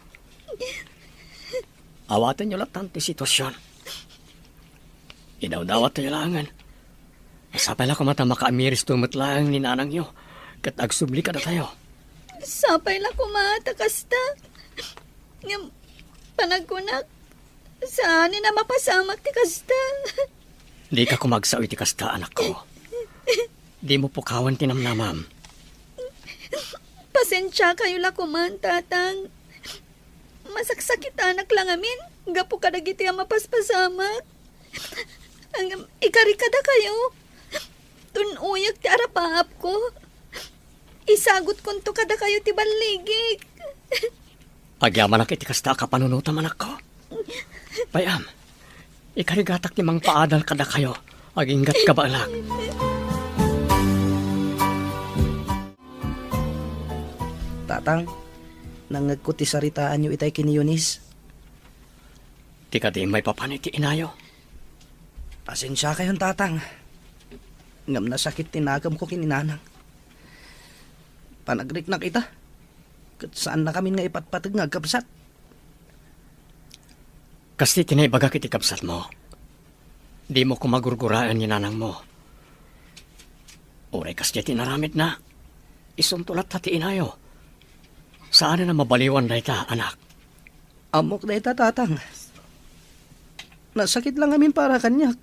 Awatenyo lattan ti sitwasion. Idawdawatyo laengen. Sapay la koma ta makaamiristo met laeng ni nanangyo ket agsubli kadatayo. Sapay la koma ta kasta. Ngem panagkunak, saanen a mapasamak ti kasta. Dika koma agsao iti kasta, anakko. Dimo pukawen ti namnamam. Pasensiakayo la koman, Tatang. Masaksakitanak la ngamin gapu kadagiti a mapaspasamak. Ngem ikari kadakayo, tun-oyak ti arapaapko. Isagutkonto kadakayo ti balligik. Agyamanak iti kasta a kapanunotam, anakko. Pay-am, ikarigatak ti mangpaadal kadakayo agingga ti kabaelak. Tatang, nangngegko ti saritaanyo itay ken ni Eunice. Ikadi maipapan iti inayo. Pasensiakayon, Tatang. Ngem nasakit ti nakemko ken ni Nanang. Panagriknak ita, ket saannakamin nga ipatpateg nga agkabsat. Kas ti naibagak iti kabsatmo, dimo koma gurguraen ni nanangmo. Uray kasdiay ti inaramidna, isunto latta ti inayo. Saanen a mabaliwan dayta, anak. Ammok dayta, Tatang. Nasakit la ngamin para kaniak.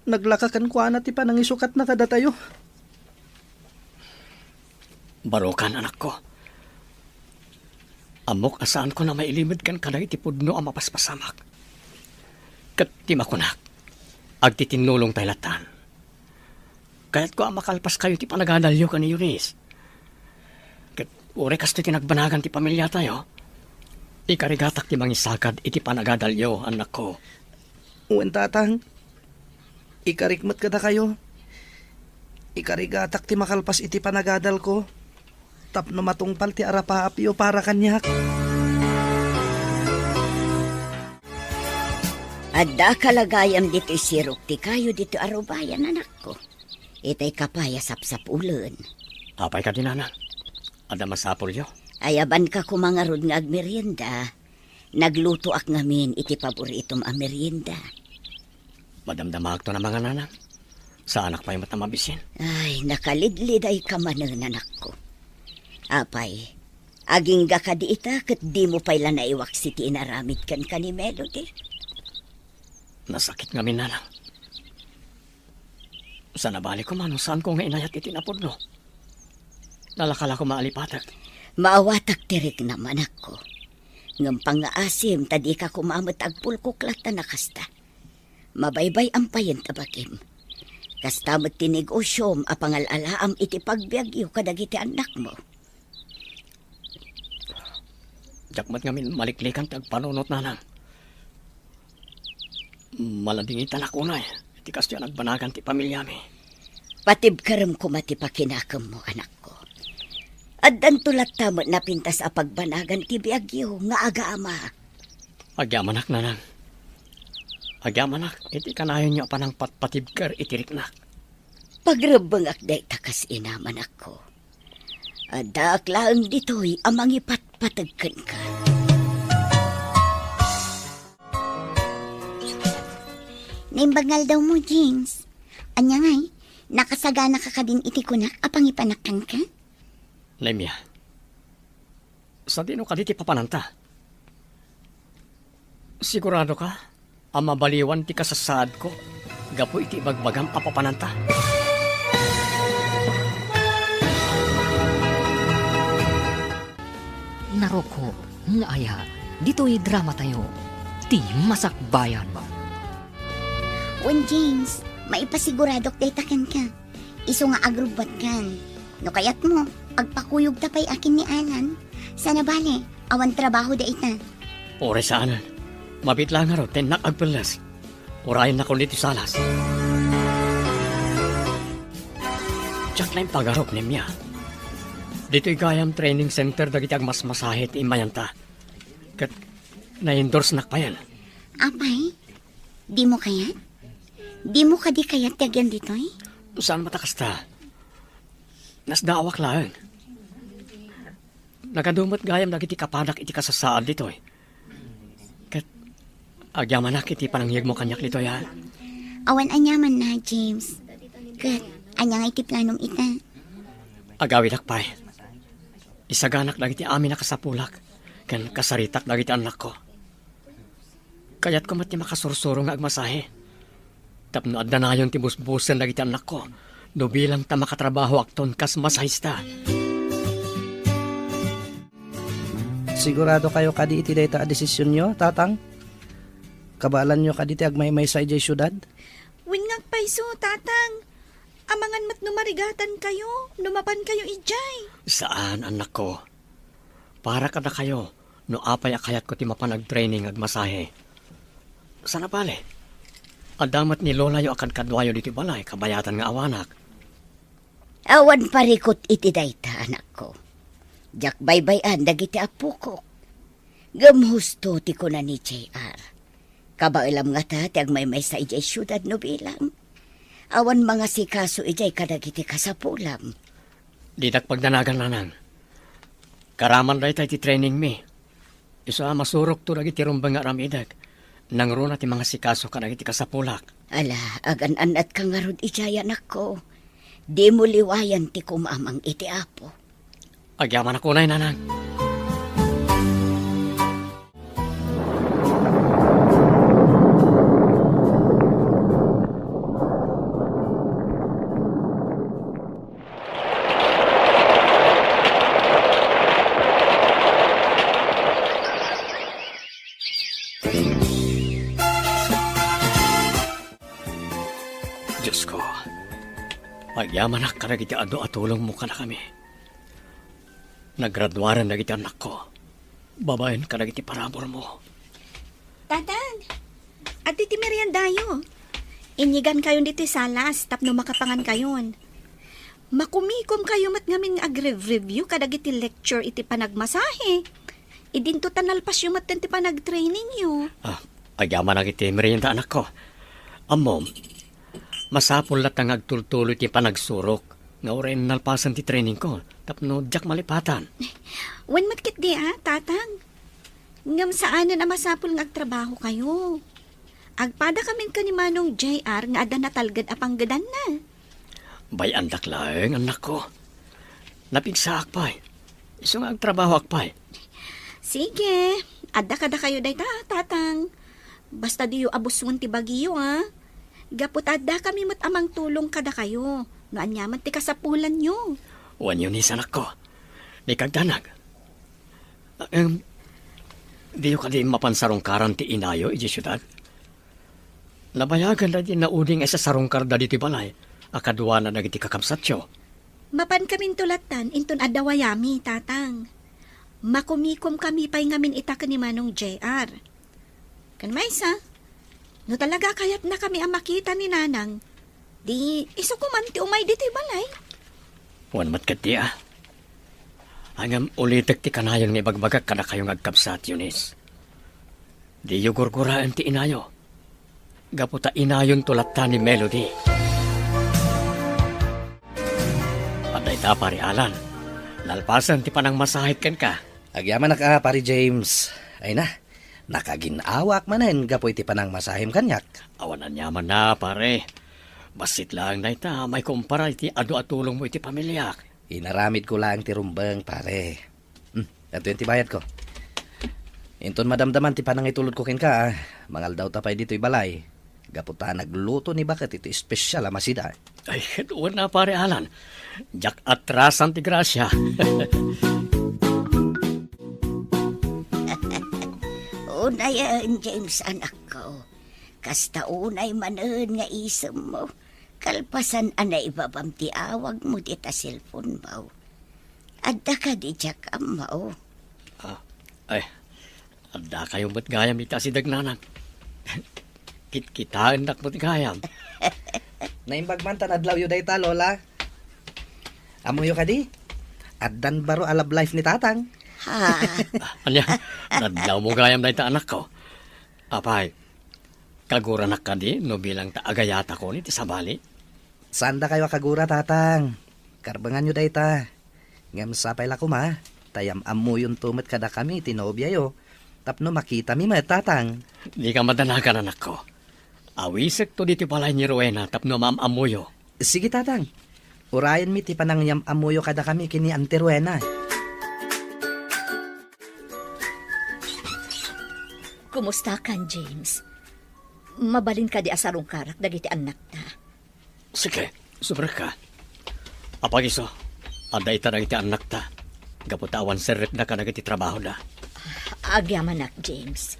Naglaka kenkuana ti panangisukatna kadatayo. Barokan, anakko. Ammok a saanko a mailimed ken kadagiti pudno a mapaspasamak. Ket ti makunak, agtitinnulongtay lattan. Kayatko a makalpaskayo ti panagadalyo ken ni Eunice. Ket uray kastoy ti nagbanagan ti pamiliatayo, ikarigatak ti mangisagad iti panagadalyo, annakko. Wen, Tatang. Ikarik met kadakayo. Ikarigatak ti makalpas iti panagadalko. Tapno matungpal ti arapaapyo para kaniak. Adda kalagayam ditoy sirok ti kayo ditoy a rubayan, anakko. Itay ka pay a sapsapulen. Apay kadi, Nanang? Adda masapulyo? Ayabanka koma ngarud nga agmerienda. Naglutoak ngamin iti paboritom a merienda. Madamdamaakton a mangan, Nanang. Saanak pay met a mabisin. Ay, nakalidlidayka manen, anakko. Apay, agingga kadi ita ket dimo pay la naiwaksi ti inaramid kenka ni Melody? Nasakit ngamin, Nanang. Saan a bale koma no saanko nga inayat iti napudno. Nalaka la koma a lipatek. Maawatak ti riknam, anakko. Ngem pangngaasim ta dika koma met agpulkok latta a kasta. Mabaybay-am payen ta bagim. Kasta met ti negosiom a pangal-alaam iti pagbiagyo kadagiti annakmo. Diak met ngamin maliklikan ti agpanunot, Nanang. Maladingitanak unay iti kastoy a nagbanagan ti pamiliami. Patibkerem koma ti pakinakemmo, anakko. Addanto latta met napintas a pagbanagan ti biagyo nga agama. Agyamanak, Nanang. Agyamanak iti kanayonyo a panangpatpatibker iti riknak. Pagrebbengak dayta kas inam, anakko. Addaak laeng ditoy a mangipatpateg kenka. Naimbag nga aldawmo, James. Ania ngay, nakasaganaka kadin iti kunak a pangipanak kenka? Nemia, sadino kadi ti papananta? Siguradoka a mabaliwan ti kasasaadko gapu iti ibagbagam a papananta? Narukop nga aya ditoy dramatayo, ti Masakbayan. Wen, James, maipasiguradok dayta kenka. Isu nga agrubbuatkan. No kayatmo, agpakuyogta pay a ken ni Alan. Saan a bale, awan trabaho dayta. Uray saanen. Mabiit la ngarud ta innak agpelles. Urayennakon ditoy salas. Diak la impagarup, Nemia. Ditoy gayam training center dagiti agmasmasahe ti immayanta. Ket na-endorsenak payen. Apay? Dimo kayat? Dimo kadi kayat ti agyan ditoy? Saan met a kasta. Nasdaawak laeng. Nagadu met gayam dagiti kapadak iti kasasaad ditoy. Ket agyamanak iti panangngegmo kaniak ditoy, a? Awan aniamanna, James. Ket ania nga iti planom ita? Agawidak pay. Isaganak dagiti amin a kasapulak ken kasaritak dagiti annakko. Kayatko met ti makasursuro nga agmasahe tapno addanayon ti busbusen dagiti annakko no bilang ta makatrabahoakton kas masahista. Siguradokayo kadi iti dayta a desisionyo, Tatang? Kabaelanyo kadi ti agmaymaysa idiay siudad? Wen nga agpayso, Tatang. Amangan met no marigatankayo no mapankayo idiay. Saan, annakko. Para kadakayo, no apay a kayatko ti mapan agtraining agmasahe. Saan a bale, adda met ni lolayo a kadkaduayo ditoy balay kabayatan nga awanak. Awan parikut iti dayta, anakko. Diak baybay-an dagiti appokok. Ngem husto ti kuna ni J R. Kabaelam ngata ti agmaymaysa idiay siudad no bilang. Awan mangasikaso idiay kadagiti kasapulam. Dinak pagdanagan, nanang. Karaman dayta iti trainingmi. Isu a masurokto dagiti rumbeng nga aramidek. Nangruna ti mangasikaso kadagiti kasapulak. Ala, agan-annatka ngarud idiay, anakko. Dimo liwayan ti kumamang iti Apo. Agyamanak unay, nanang. Diosko, agyamanak kadagiti adu a tulongmo kadakami. Nagraduaren dagiti annakko, babaen kadagiti paraburmo. Tatang, adda ti meriendayo. Inyigankayon ditoy salas tapno makapangankayon. Makumikomkayo met ngamin nga agrev-review kadagiti lecture iti panagmasahe. Idinto ta nalpasyo metten ti panagtrainingyo. Ah, agyamanak iti merienda, anakko. Ammom, masapul latta nga agtultuloy ti panagsurok nga uray nalpasen ti trainingko tapno diak malipatan. Wen met ketdi a, Tatang. Ngem saanen a masapul nga agtrabahokayo. Agpadakamin ken ni Manong J R nga adda natalged a panggedanna. Bay-andak laeng, annakko. Napigsaak pay. Isu nga agtrabahoak pay. Sige, adda kadakayo dayta, Tatang. Basta diyo abusngen ti bagiyo, a. Gapu ta addakami met a mangtulong kadakayo no aniaman ti kasapulanyo. Wen Eunice, anakko. Ni kagdanag. Em, diyo kadi mapan sarungkaran ti inayo idiay siudad? Nabayagan dagiti naudi nga isasarungkarda ditoy balay a kaduana dagiti kakabsatyo. Mapankaminto lattan inton adda wayami, Tatang. Makumikomkami pay ngamin ita ken ni Manong J R. Ken maysa, no talaga a kayatnakami a makita ni Nanang, di isuko man ti umay ditoy balay. Wen met ketdi a. Ngem ulitek ti kanayon nga ibagbagak kadakayo nga agkabsat, Eunice. Diyo gurguraen ti inayo. Gapu ta inayonto latta ni Melody. Adda ita, Pare Alan. Nalpasen ti panangmasahek kenka. Agyamanak a, Pare James. Ay na, nakagin-awaak manen gapu iti panangmasahem kaniak. Awan aniamanna, pare. Bassit laeng dayta maikumpara iti adu a tulongmo iti pamiliak. Inaramidko laeng ti rumbeng, pare. Hmm, adtoyen ti bayadko. Inton madamdaman ti panangitulodko kenka, mangaldawta pay ditoy balay. Gapu ta nagluto ni Baket iti espesial a masida. Ay, wen a, Pare Alan. Diak atrasan ti grasia. Unayen, James, anakko. Kasta unay manen nga isemmo. Kalpasan a naibabam ti awagmo dita cellphone-mo. Adda kadi diak ammo? Ah, ay, addakayo met gayam ita asideg, Nanang. Kitkitaennak met gayam. Naimbag man ta nadlawyo dayta, Lola. Ammoyo kadi? Addan baro a love life ni Tatang. Ha? Ah, ania, nadlawmo gayam dayta, anakko. Apay, kaguranak kadi no bilang ta agayatakon iti sabali? Saandakayo a kagura, Tatang. Karbenganyo dayta. Ngem sapay la koma ta yam-ammoyonto met kadakami ti nobiayo tapno makitami met, Tatang. Dika madanagan, anakko. Awisekto ditoy balay ni Rowena tapno maam-ammoyo. Sige, Tatang. Urayenmi ti panangyam-ammoyo kadakami ken ni Auntie Rowena. Kumustakan, James? Mabalin kadi a sarungkarak dagiti annakta? Sige, sumrekka. Apay isu, adda ita dagiti annakta. Gapu ta awan serrekda kadagiti trabahoda. Agyamanak, James.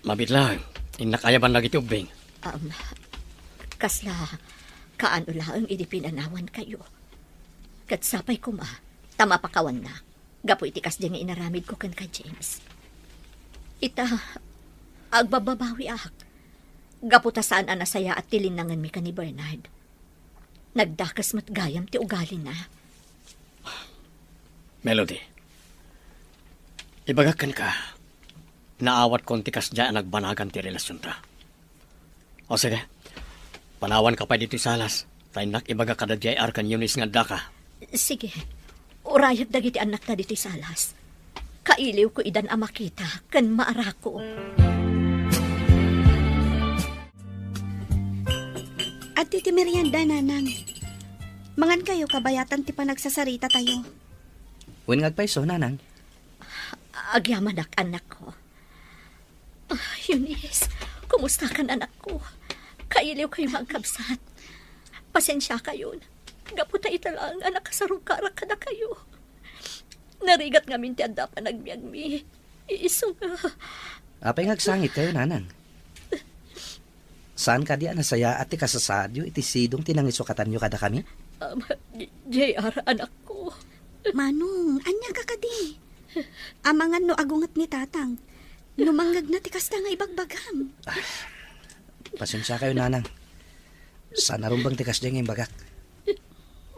Mabiit laeng, innak ayaban dagiti ubbing. Um, kasla kaano laeng idi pinanawankayo. Ket sapay koma ta mapakawanna gapu iti kasdi nga inaramidko kenka, James. Ita, agbabbabawiak. Gapu ta saan a nasayaat ti linnangenmi ken ni Bernard. Nagdakes met gayam ti ugalina. Melody, ibagak kenka, Naawatkon ti kasdiay a nagbanagan ti relasionta. O sige, panawanka pay ditoy salas, ta innak ibaga kada J R ken Eunice nga addaka. Sige. Urayak dagiti annakta ditoy salas. Kailiwko idan a makita ken maarako. Adtoy ti merienda, Nanang. Mangankayo kabayatan ti panagsasaritatayo. Wen nga agpayso, Nanang. Agyamanak, annakko. Ah, Eunice, kumusta kan, anakko? Kailiwkayo nga agkabsat. Pasensiakayon. Gapu ta ita laeng a nakasarungkarak kadakayo. Narigat ngamin ti adda panagbiagmi. Isu nga. Apay nga agsangitkayo, Nanang? Saan kadi a nasayaat ti kasasaadyo iti sidong ti nangisukatanyo kadakami? Um, J R, anakko. Manong, ania ka kadi? Amangan no agunget ni Tatang. No mangngegna ti kasta nga ibagbagam. Ah, pasensiakayo, Nanang. Saan a rumbeng ti kasdiay nga imbagak.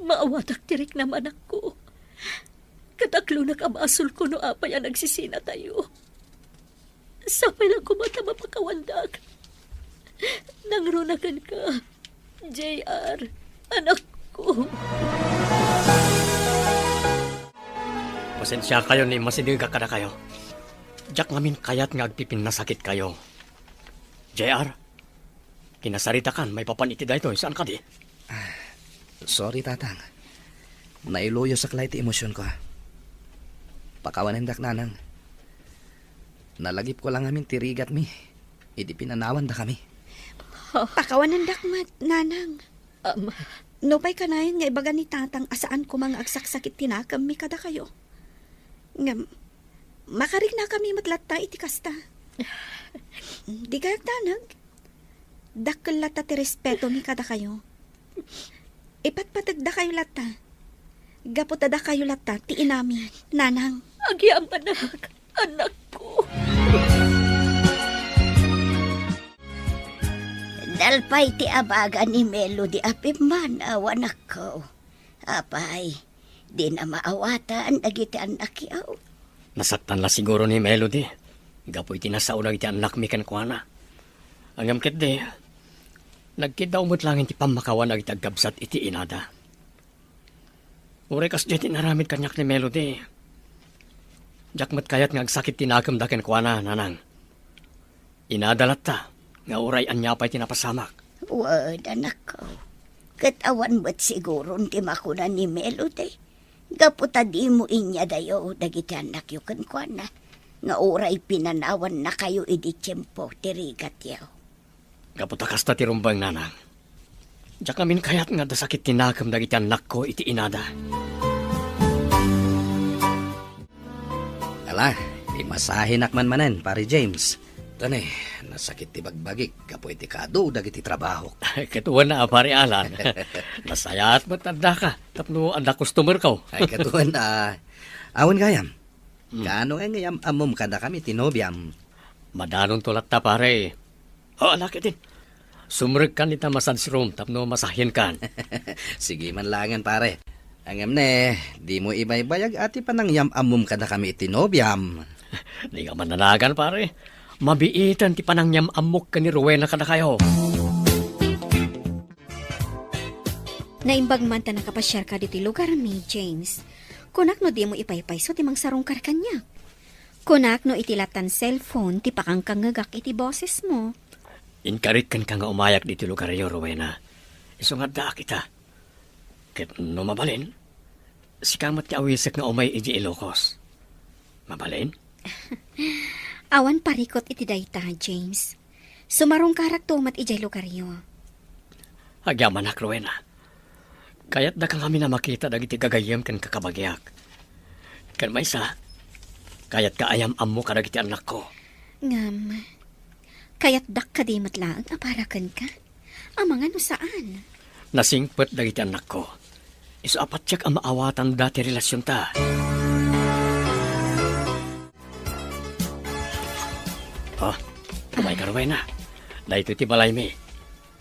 Maawatak ti riknam, anakko. Ket aklonak a basolko no apay a nagsisinatayo. Sapay la koma ta mapakawandak. Nangruna kenka, J R, anakko. Pasensiakayo no immasidegak kadakayo. Diak ngamin kayat nga agpipinnasakitkayo. J R, kinasaritakan maipapan iti daytoy, saan kadi? Ah, sorry, Tatang. Nailuyosak la iti emosionko. Pakawanendak, Nanang. Nalagipko la ngamin ti rigatmi idi pinanawandakami. Pakawanendak met, Nanang. Ama. Nupay kanayon nga ibaga ni Tatang a saan koma nga agsaksakit ti nakemmi kadakayo. Ngem, makariknakami met latta iti kasta. Dikay agdanag. Dakkel latta ti respetomi kadakayo. Ipatpategdakayo latta. Gapu ta dakayo latta ti inami, Nanang. Agyamanak, anakko. Nalpay ti abaga ni Melody a pimmanaw, anakko. Apay, dina maawatan dagiti annakyo? Nasaktan la siguro ni Melody gapu iti nasao dagiti annakmi kenkuana. Ngem ketdi, nagkiddaw met laeng ti pammakawan dagiti agkabsat iti inada. Uray kasdiay ti inaramid kaniak ni Melody, diak met kayat nga agsakit ti nakemda kenkuana, Nanang. Inada latta nga uray ania pay ti napasamak. Wen, anakko. Ket awan met siguron ti makuna ni Melody, gapu ta dimo inyadayo dagiti annakyo kenkuana, nga uray pinanawannakayo idi tiempo ti rigatyo. Gapu ta kasta ti rumbeng, Nanang. Diak ngamin kayat nga adda sakit ti nakem dagiti annakko iti inada. Ala, imasahenak man manen, Pare James. Tane, nasakit ti bagbagik gapu iti kaadu dagiti trabahok. Ket wen a, Pare Alan. Nasayaat met addaka tapno adda customerko. Ay, ket wen a, awan gayam. Hmm. Kaano ngay nga iyam-ammom kadakami ti nobiam? Madanonto latta, pare. O, ala ketdin. Sumrekkan ita massage room tapno masahenkan. Sige man laengen, pare. Ngem ne, dimo ibaybayag a ti panangyam-ammom kadakami iti nobiam. Dika mananagan, pare. Mabiiten ti panangyam-ammok ken ni Rowena kadakayo. Naimbag man ta nakapasiarka ditoy lugarmi, James. Kunak no dimo ipaypayso ti mangsarungkar kaniak. Kunak no iti lattan cellphone ti pakangkangngegak iti bosesmo. Inkarik kenka nga umayak ditoy lugaryo, Rowena. Isu nga addaak ita. Ket no mabalin, sika met ti awisek nga umay idiay Ilocos. Mabalin? Awan parikut iti dayta, James. Sumarungkarakto met idiay lugaryo. Agyamanak, Rowena. Kayatdaka ngamin a makita dagiti gagayyem ken kakabagiak. Ken maysa, kayatka a yam-ammo kadagiti annakko. Ngem, kayatdak kadi met laeng a para kenka? Amangan no saan? Nasingpet dagiti annakko. Isu a patiek a maawatanda ti relasionta. Ah, umayka, Rowena. Daytoy ti balaymi.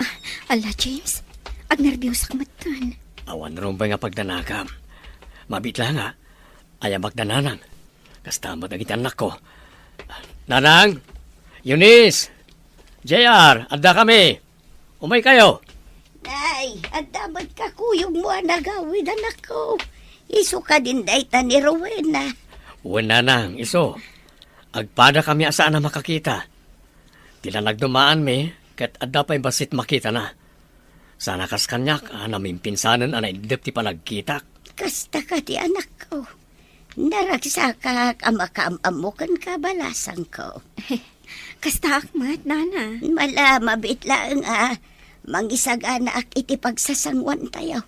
Ah, ala, James. Agnerbiosak metten. Awan rumbeng a pagdanagam. Mabiit la nga, ayamakda, Nanang. Kasta met dagiti annakko. Nanang, Eunice, J R, adda kami. Umay kayo. Nay, adda met kakuyogmo a nagawid, anakko. Isu kadin dayta ni Rowena. Wen, Nanang, isu. Agpada kami a saan a makakita. Ti nanagdumaanmi, ket adda pay bassit makitana. Sana kas kaniak a namimpinsanen a naiddep ti panagkitak. Kasta kadi, anakko. Naragsakak a makaam-ammo kenka, balasangko. Kastaak met, Nana. Mala, mabiit laeng a mangisaganaak iti pagsasanguantayo.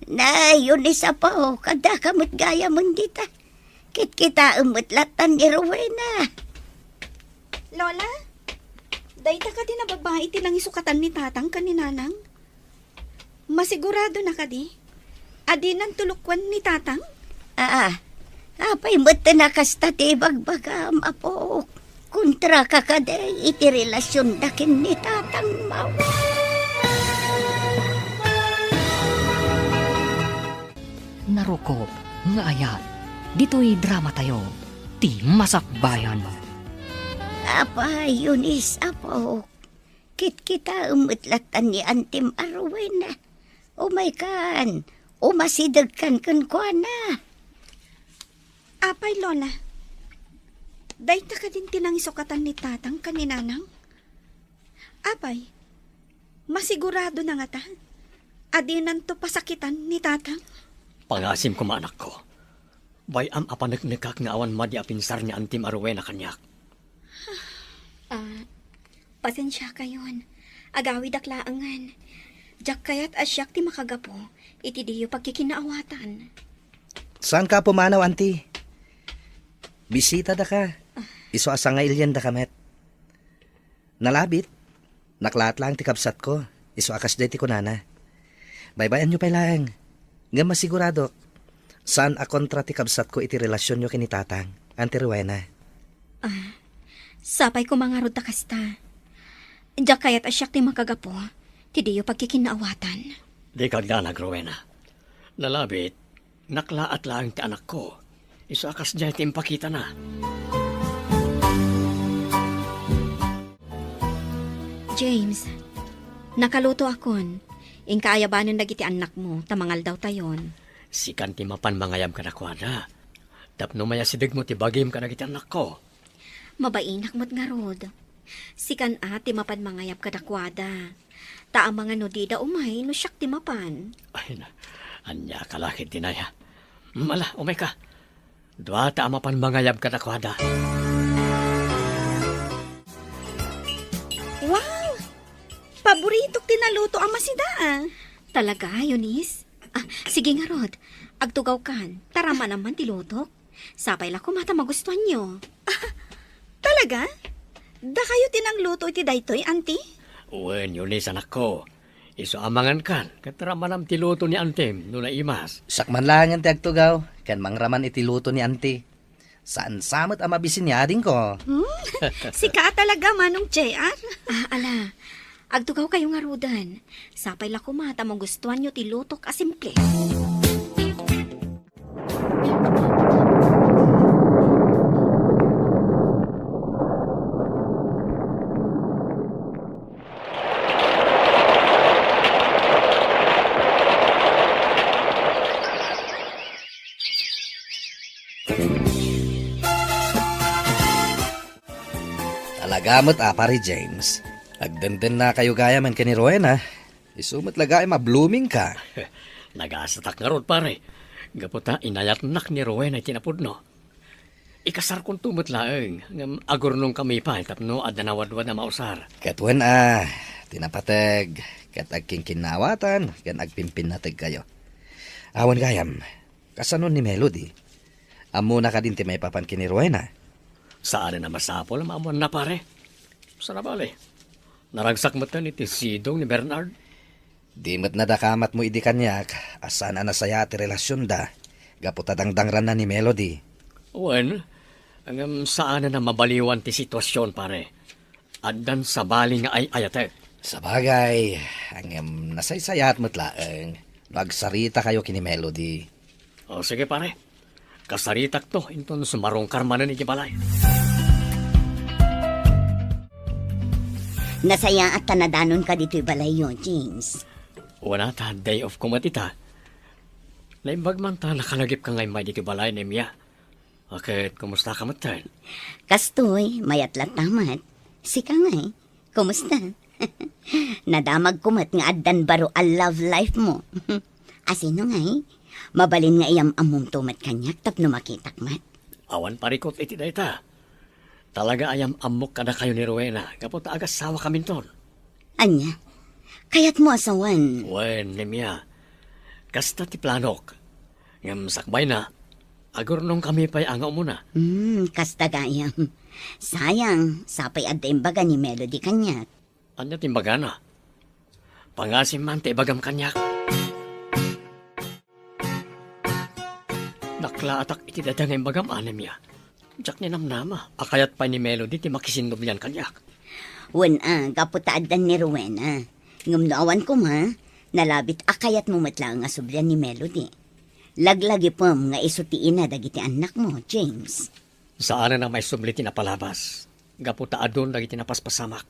Nay, Eunice, apo, kaddaka met gayamen dita. Kitkitaem met lattan ni Rowena. Lola, dayta kadi a babai ti nangisukatan ni Tatang ken ni Nanang? Masiguradona kadi a dinanto lukoen ni Tatang? Aa, apay met a kasta ti ibagbagam, apo? Kontraka kadi iti relasionda ken ni Tatang, mawa? Narukop nga ayat, ditoy dramatayo, ti Masakbayan. Apay, Eunice, apo, kitkitaem met lattan ni Antim a Rowena. Umaykan, umasidegkan kenkuana. Apay, Lola, dayta kadin ti nangisukatan ni Tatang ken ni Nanang? Apay, masiguradona ngata a dinanto pasakitan ni Tatang? Pangasim koma, anakko. Bay-am a paneknekak nga awan madi a pinsar ni Antim a Rowena kaniak. Ah, pasensiakayon. Agawidak laengen. Diak kayat a siak ti makagapu iti diyo pagkikinnaawatan. Saanka a pumanaw, Anti? Bisitadaka. Isu a sangailiandaka met. Nalabit, naklaat laeng ti kabsatko. Isu a kasdiay ti kunana. Baybay-anyo pay laeng. Ngem masiguradok, saan a kontra ti kabsatko iti relasionyo ken ni Tatang, Anti Rowena. Ah, sapay koma ngarud ta kasta. Diak kayat a siak ti makagapu ti diyo pagkikinnaawatan. Dika agdanag, Rowena. Nalabit, naklaat laeng ti anakko. Isu a kasdiay ti impakitana. James, nakalutoakon. Inka ayabanen dagiti annakmo ta mangaldawtayon. Sikan ti mapan mangayab kadakuada. Tapno mayasidegmo ti bagim kadagiti annakko. Mabainak met ngarud. Sikan a ti mapan mangayab kadakuada. Ta amangan no dida umay no siak ti mapan. Ay, na, ania ka la ket dinaya. Mala, umay ka. Dua ta a mapan mangayab kadakuada. Wow! Paboritok ti naluto a masida, ah. Talaga, Eunice? Ah, sige ngarud. Agtugawkan. Taramanam man ti lutok. Sapay la koma ta magustuanyo. Talaga? Dakayo ti nangluto iti daytoy, Anti? Wen, Eunice, anakko. Isu a mangankan, ket ramanam ti luto ni Antim no naimas. Siak man laengen ti agtugaw, ken mangraman iti luto ni Anti. Saan sa met a mabisin ni adingko. Hmm? Sika a talaga, Manong J R? Ah, ala. Agtugawkayo ngaruden. Sapay la koma ta magustuanyo ti lutok a simple. Talaga met a, Pare James. Agdendennakayo gayamen ken ni Rowena. Isu met la gayamen a blooming ka. Nagasatak ngarud, pare. Gapu ta inayatnak ni Rowena iti napudno. Ikasarkonto met laeng, ngem agurnongkami pay tapno adda nawadwad a mausar. Ket wen a, ti napateg, ket agkinkinnaawatan, ken agpimpinnategkayo. Awan gayam, kasano ni Melody? Ammona kadin ti maipapan ken ni Rowena? Saanen a masapul a maammoanna, pare. Sana bale, naragsak metten iti sidong ni Bernard. Di met nadakamatmo idi kaniak a saan a nasayaat ti relasionda gapu ta dangrangranna ni Melody. Wen, ngem saanen a mabaliwan ti situasion, pare. Addan sabali nga ay-ayatek. Sabagay, ngem nasaysayaat met laeng no agsaritakayo ken ni Melody. O, sige, pare. Kasaritakto inton sumarungkar manen iti balay. Nasayaat ta nadanonka ditoy balayyo, James. Wen a, ta day off ko met ita. Naimbag man ta nakalagipka nga immay ditoy balay, Nemia. Ket kumustaka metten? Kastoy, mayat latta met. Sika ngay, kumusta? Nadamagko met nga addan baro a love life mo. Asino ngay? Mabalin nga iyam-ammomto met kaniak tapno makitak met. Awan parikut iti dayta. Talaga a yam-ammok kadakayo ni Rowena gapu ta agassawakaminton. Ania? Kayatmo a sawen? Wen, Nemia. Kasta ti planok. Ngem sakbayna, agurnongkami pay a nga umuna. Hmm, kasta gayam. Sayang, sapay adda imbaga ni Melody kaniak. Ania ti imbagana? Pangasim man ti ibagam kaniak. Naklaatak iti dayta nga imbagam, Nemia. Diak ninamnama a kayat pay ni Melody ti makisinnublian kaniak. Wen a, gapu ta addan ni Rowena. Ngem no awan koma, nalabit a kayatmo met laeng a sublian ni Melody. Laglagipem nga isu ti ina dagiti annakmo, James. Saanen a maisubli ti napalabas, gapu ta adun dagiti napaspasamak.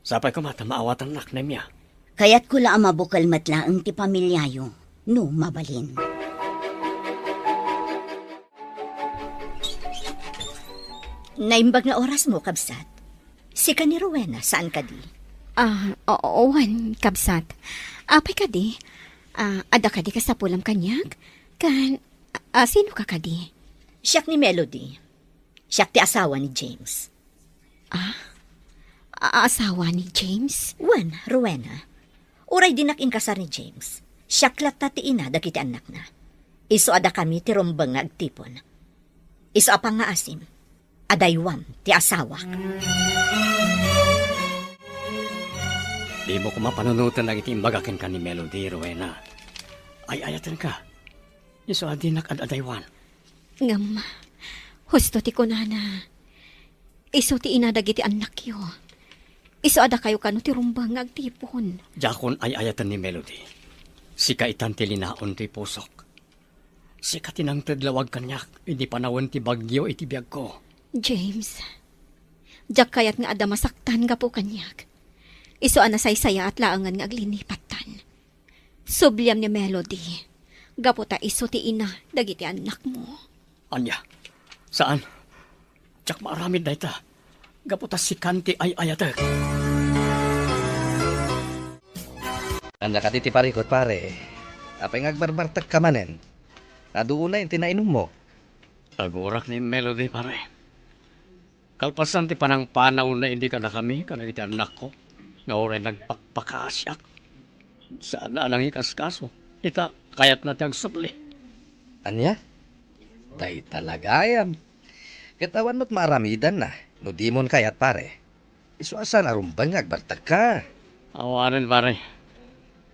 Sapay koma ta maawatannak, Nemia. Kayatko la a mabukel met laeng ti pamiliayo, no mabalin. Naimbag nga orasmo, kabsat. Sika ni Rowena, saan kadi? Ah, oo, wen, kabsat. Apay kadi? Ah, adda kadi kasapulam kaniak? Kan, ah, sino ka kadi? Siak ni Melody. Siak ti asawa ni James. Ah? A-, asawa ni James? Wen, Rowena. Uray dinak inkasar ni James, siak latta ti ina dagiti annakna. Isu a dakami ti rumbeng nga agtipon. Isu a pangngaasim, adaywam ti asawak. Dimo koma panunoten dagiti imbaga kenka ni Melody, Rowena. Ay-ayatenka. Isu a dinak ad-adaywan. Ngem, husto ti kunana, isu ti ina dagiti annakyo. Isu a dakayo kano ti rumbeng nga agtipon. Diakon ay-ayaten ni Melody. Sika itan ti linaon ti pusok. Sika ti nangted lawag kaniak idi panawen ti bagyo iti biagko. James, diak kayat nga adda masaktan gapu kaniak. Isu a nasaysayaat laengen nga aglinipattan. Subliam ni Melody, gapu ta isu ti ina dagiti annakmo. Ania? Saan? Diak maaramid dayta, gapu ta sikan ti ay-ayatek. Ania kadi ti parikut, pare? Apay nga agbarbartekka manen? Adu unay ti nainummo? Agurak ni Melody, pare. Kalpasan ti panangpanawna idi kadakami kadagiti annakko, nga uray nagpakpakaasiak, saanna a nangikaskaso. Ita, kayatna ti agsubli. Ania? Dayta la gayam. Ket awan met maaramidanna no dimon kayat, pare. Isu a saan a rumbeng nga agbartekka. Awanen, pare.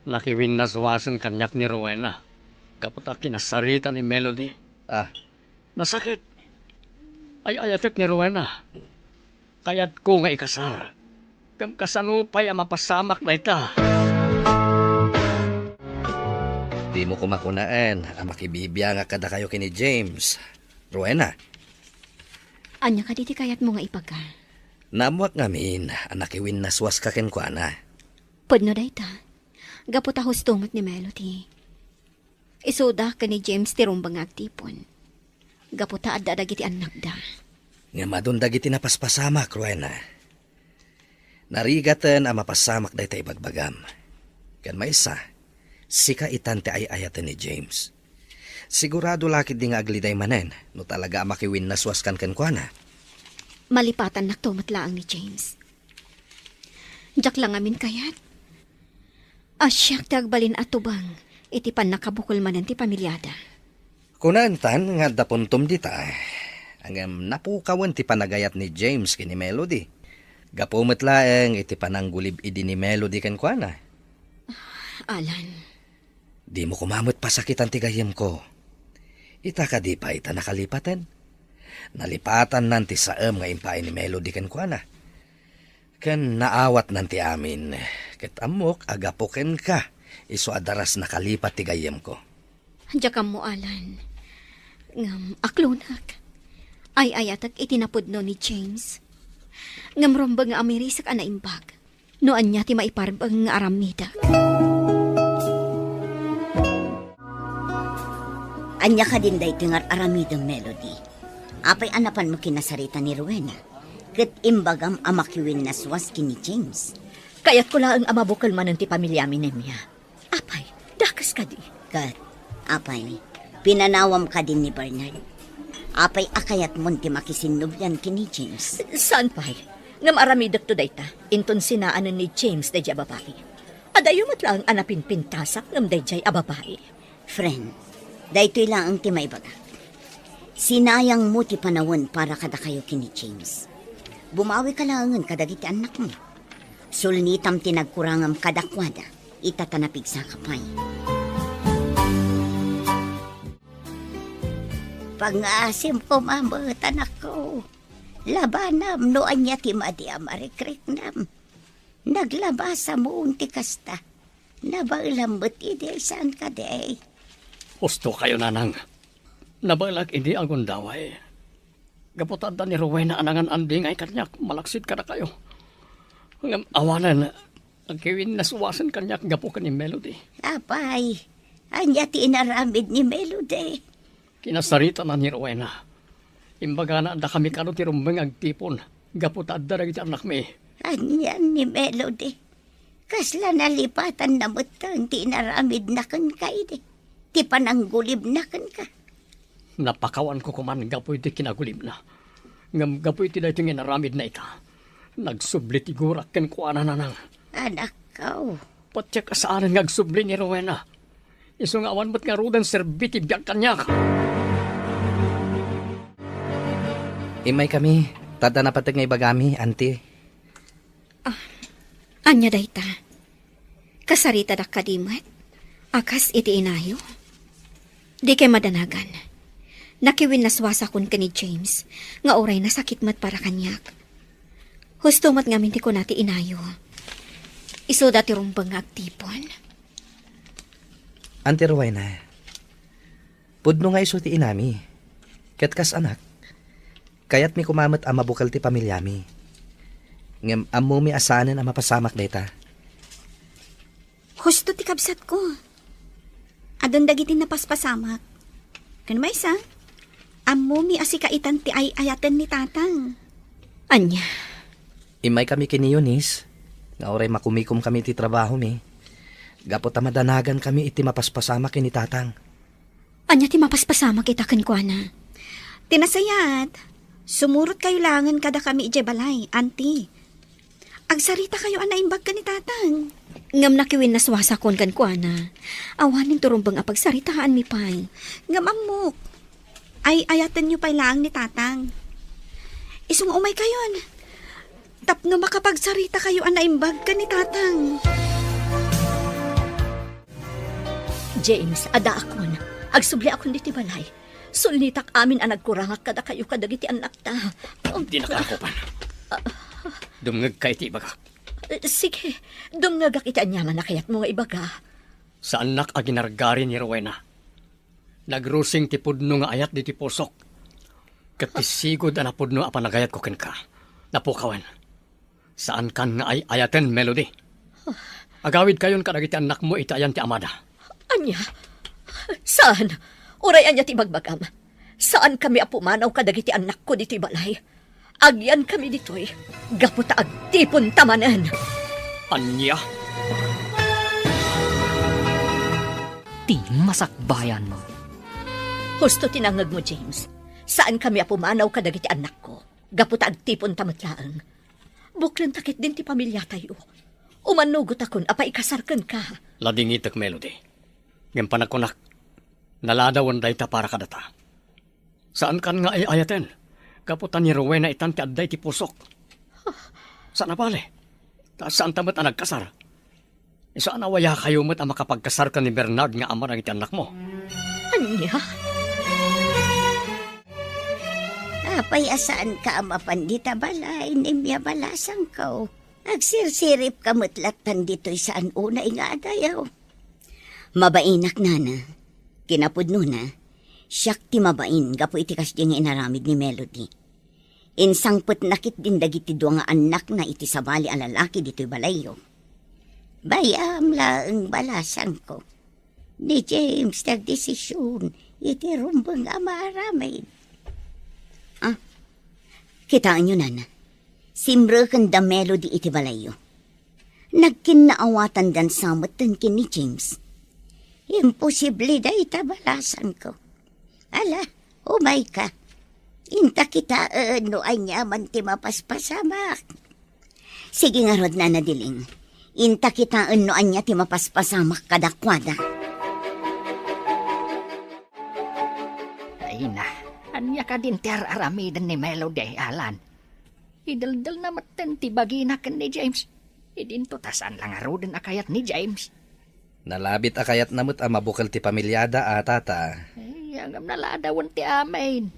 Nakiwinnaswasen kaniak ni Rowena gapu ta kinasarita ni Melody. Ah, Nasakit. Ay-ayatek ni Rowena. Kayatko nga ikasar. Ngem kasano pay a mapasamak dayta? Dimo koma kunaen a makibibiangak kadakayo ken ni James, Rowena. Ania kadi ti kayatmo nga ibaga? Naammoak ngamin a nakiwinnaswaska kenkuana. Pudno dayta. Gapu ta husto met ni Melody. Isuda ken ni James ti rumbeng nga agtipon, gapu ta adda dagiti annakda. Ngem adun dagiti napaspasamak, Rowena. Narigaten a mapasamak dayta ibagbagam. Ken maysa, sika itan ti ay-ayaten ni James. Sigurado la ketdi nga agliday manen no talaga a makiwinnaswaskan kenkuana. Malipatannakto met laeng ni James. Diak la ngamin kayat a siak ti agbalin a tubang iti pannakabukel manen ti pamiliada. Kunaentan nga adda puntom dita, ngem napukawen ti panagayat ni James ken ni Melody. Gapu met laeng iti pananggulib idi ni Melody kenkuana. Alan. Dimo koma met pasakitan ti gayyemko. Ita kadi pay ta nakalipaten? Nalipatannan ti saem nga impaay ni Melody kenkuana. Ken naawatnan ti amin, ket ammok a gapu kenka, isu a daras nakalipat ti gayyemko. Diak ammo, Alan. Ngem aklonek. Ay-ayatek iti napudno ni James. Ngem rumbeng nga amirisek a naimbag. No ania ti maiparbeng nga aramidek? Ania kadin daytoy nga ar-aramidem, Melody? Apay a napanmo kinasarita ni Rowena? Ket imbagam a makiwinnaswas ken ni James. Kayatko laeng a mabukel manen ti pamiliami, Nemia. Apay, dakes kadi? Ket, apay, pinanawam kadin ni Bernard? Apay a kayatmon ti makisinnublian ken ni James? Saan pay. Ngem aramidekto dayta, inton sinaanen ni James daydiay a babai. Adayo met laeng a napinpintasak ngem daydiay a babai. Friend, daytoy laeng ti maibagak. Sinayangmo ti panawen para kadakayo ken ni James. Bumawika laengen kadagiti annakmo. Sulnitam ti nagkurangam kadakuada, ita ta napigsaka pay. Pangngaasim koma met, anakko. Labanam no ania ti madi a marikriknam. Naglabasam ti kasta. Nabaelam met idi, saan kadi? Husto kayo, nanang. Nabaelak idi a gundaway. Gapu ta adda ni Rowena a nangan-andingay kaniak malaksid kadakayo. Ngem awanen, nakiwinnaswasen kaniak gapu ken ni Melody. Apay, ania ti inaramid ni Melody? Kinasaritana ni Rowena. Imbagana a dakami kano ti rumbeng nga agtipon gapu ta adda dagiti annakmi. Anian ni Melody? Kasla nalipatanna metten ti inaramidna kenka idi, ti pananggulibna kenka. Napakawanko koman gapu iti kinagulibna. Ngem gapu iti daytoy nga inaramidna ita, nagsubli ti gurak kenkuana, nanang. Anakko. Patiek a saanen nga agsubli ni Rowena. Isu nga awan met ngaruden serbi ti biag kaniak. Immaykami, ta adda napateg nga ibagami, anti. Ah, ania dayta? Kasaritadak kadi met a kas iti inayo? Dikay madanagan. Nakiwinnaswasakon ken ni James, nga uray nasakit met para kaniak. Husto met ngamin ti kuna ti inayo. Isuda ti rumbeng nga agtipon. Anti Rowena, pudno nga isu ti inami. Ket kas anak, kayatmi koma met a mabukel ti pamiliami. Ngem ammomi a saanen a mapasamak dayta. Husto ti kabsatko. Adun dagiti napaspasamak. Ken maysa, ammomi a sika itan ti ay-ayaten ni Tatang. Ania? Immaykami ken ni Eunice, nga uray makumikomkami iti trabahomi, gapu ta madanagankami iti mapaspasamak ken ni Tatang. Ania ti mapaspasamak ita kenkuana? Ti nasayaat, sumurotkayo laengen kadakami idiay balay, anti. Agsaritakayo a naimbag ken ni Tatang. Ngem nakiwinnaswasakon kenkuana. Awanen ti rumbeng a pagsaritaanmi pay. Ngem ammok, ay-ayatenyo pay laeng ni Tatang. Isu nga umaykayon, tapno makapagsaritakayo a naimbag ken ni Tatang. James, addaakon. Agsubliakon ditoy balay. Sulnitak amin a nagkurangak kadakayo kadagiti annakta. Dinaka akopan. Dumngegka iti ibagak. Eh, sige, dumngegak iti aniaman a kayatmo nga ibaga. Saannak a ginargari ni Rowena. Nagrusing ti pudno nga ayat ditoy pusok. Ket ti sigud a napudno a panagayatko kenka, napukawen. Saankan nga ay-ayaten, Melody. Agawidkayon kadagiti annakmo iti ayan ti amada. Ania? Saan? Uray ania ti ibagbagam? Saankami a pumanaw kadagiti annakko ditoy balay. Agyankami ditoy gapu ta agtiponta manen. Ania? Ti masakbayan. Husto ti nangngegmo, James. Saankami a pumanaw kadagiti annakko gapu ta agtiponta met laeng. Buklenta ketdin ti pamiliatayo. Umannugotakon a paikasar kenka. Ladingitek, Melody. Ngem panagkunak, naladawen dayta para kadata. Saankan nga ay-ayaten, gapu ta ni Rowena itan ti adda iti pusok. Saan a bale, ta saanta met a nagkasar. Saan a wayakayo met a makapagkasar ken ni Bernard nga ama dagiti annakmo. Ania? Apay a saanka a mapan dita balay, Nemia balasangko? Agsirsiripka met lattan ditoy saan unay nga adayo. Mabainak, nana. Kinapudnona, siak ti mabain gapu iti kasdi nga inaramid ni Melody. Insangpetna ketdin dagiti dua nga annakna iti sabali a lalaki ditoy balayyo. Bay-am laeng, balasangko. Ni James ti agdesisyon iti rumbeng a maaramid. Ah, kitaenyo, nana. Simreken da Melody iti balayyo. Nagkinnaawatandan sa metten ken ni James. Imposible dayta, balasangko. Ala, umayka. Inta kitaen no aniaman ti mapaspasamak. Sige ngarud, Nana Diling. Inta kitaen no ania ti mapaspasamak kadakuada. Ay na, ania kadin ti ar-aramiden ni Melody, Alan? Ideldelna metten ti bagina ken ni James. Idinto ta saan la ngaruden a kayat ni James. Nalabit a kayatna met a mabukel ti pamiliada a, tata. Ay, ngem naladawen ti amin.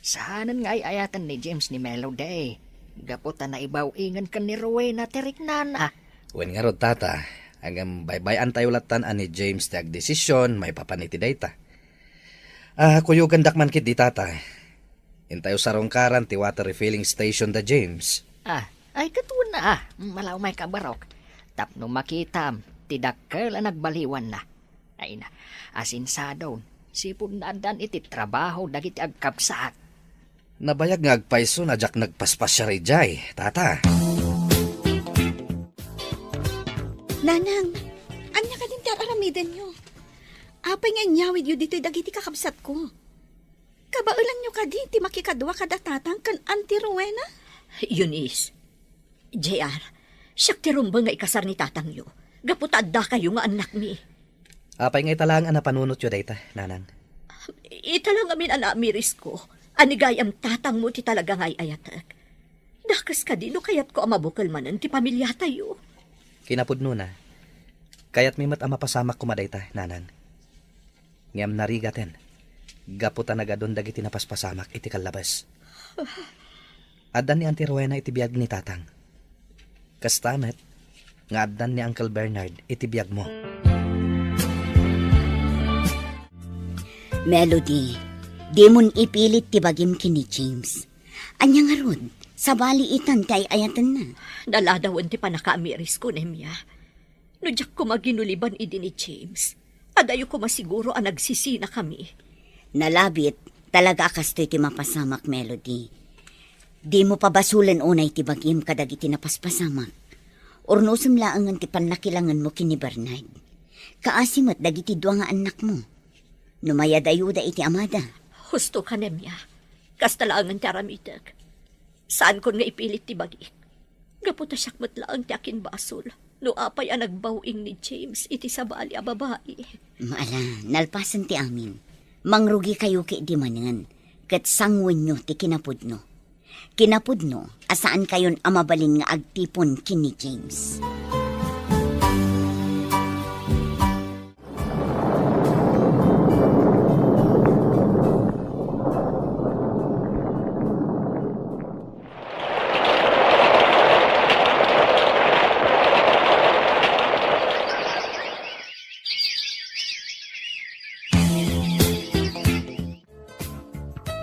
Saanen nga ay-ayaten ni James ni Melody. Gapu ta naibaw-ingen ken ni Rowena ti riknana. Wen ngarud, tata. Ngem baybay-antayo lattan a ni James ti agdesisyon maipapan iti dayta. Ah, kuyogandak man ketdi, tata. Intayo sarungkaran ti water refilling station da James. Ah, ay, ket wen a, ah. Mala umayka, barok. Tapno makitam ti dakkel a nagbaliwanna. Ay na, asinsadon, sipud naaddan iti trabaho dagiti agkabsat. Nabayag nga agpayso a diak nagpaspasiar idiay, tata. Nanang, ania kadin ti ar-aramidenyo? Apay nga inyawidyo ditoy dagiti kakabsatko? Kabaelanyo kadi ti makikadua kada tatang ken Auntie Rowena? Eunice, J R, siak ti rumbeng nga ikasar ni tatangyo, gapu ta addakayo nga annakmi. Apay nga ita laeng a napanunotyo dayta, nanang? Ita la ngamin a naamirisko a ni gayam tatangmo ti talaga nga ay-ayatek. Dakes kadi no kayatko a mabukel manen ti pamiliatayo. Kinapudnona, kayatmi met a mapasamak koma dayta, nanang. Ngem narigaten, gapu ta nagadun dagiti napaspasamak iti kallabes. Addan ni Auntie Rowena iti biag ni tatang. Kasta met nga addan ni Uncle Bernard iti biagmo. Melody, dimon ipilit ti bagim ken ni James. Ania ngarud, sabali itan ti ay-ayatenna. Naladawen ti pannakaamirisko, Nemia. No diak koma ginuliban idi ni James, adayo koma siguro a nagsisinakami. Nalabit, talaga a kastoy ti mapasamak, Melody. Dimo pabasolen unay ti bagim kadagiti napaspasamak. Urnosem laengen ti pannakilangenmo ken ni Bernard. Kaasi met dagiti dua nga annakmo. No mayadayuda iti amada. Husto ka, Nemia. Kasta laengen ti aramidek. Saankon nga ipilit ti bagik. Gapu ta siak met laeng ti akinbasol no apay a nagbaw-ing ni James iti sabali a babai. Ala, nalpasen ti amin. Mangrugikayo ketdi manen, ket sanguenyo ti kinapudno. Kinapudno a saankayon a mabalin nga agtipon ken ni James.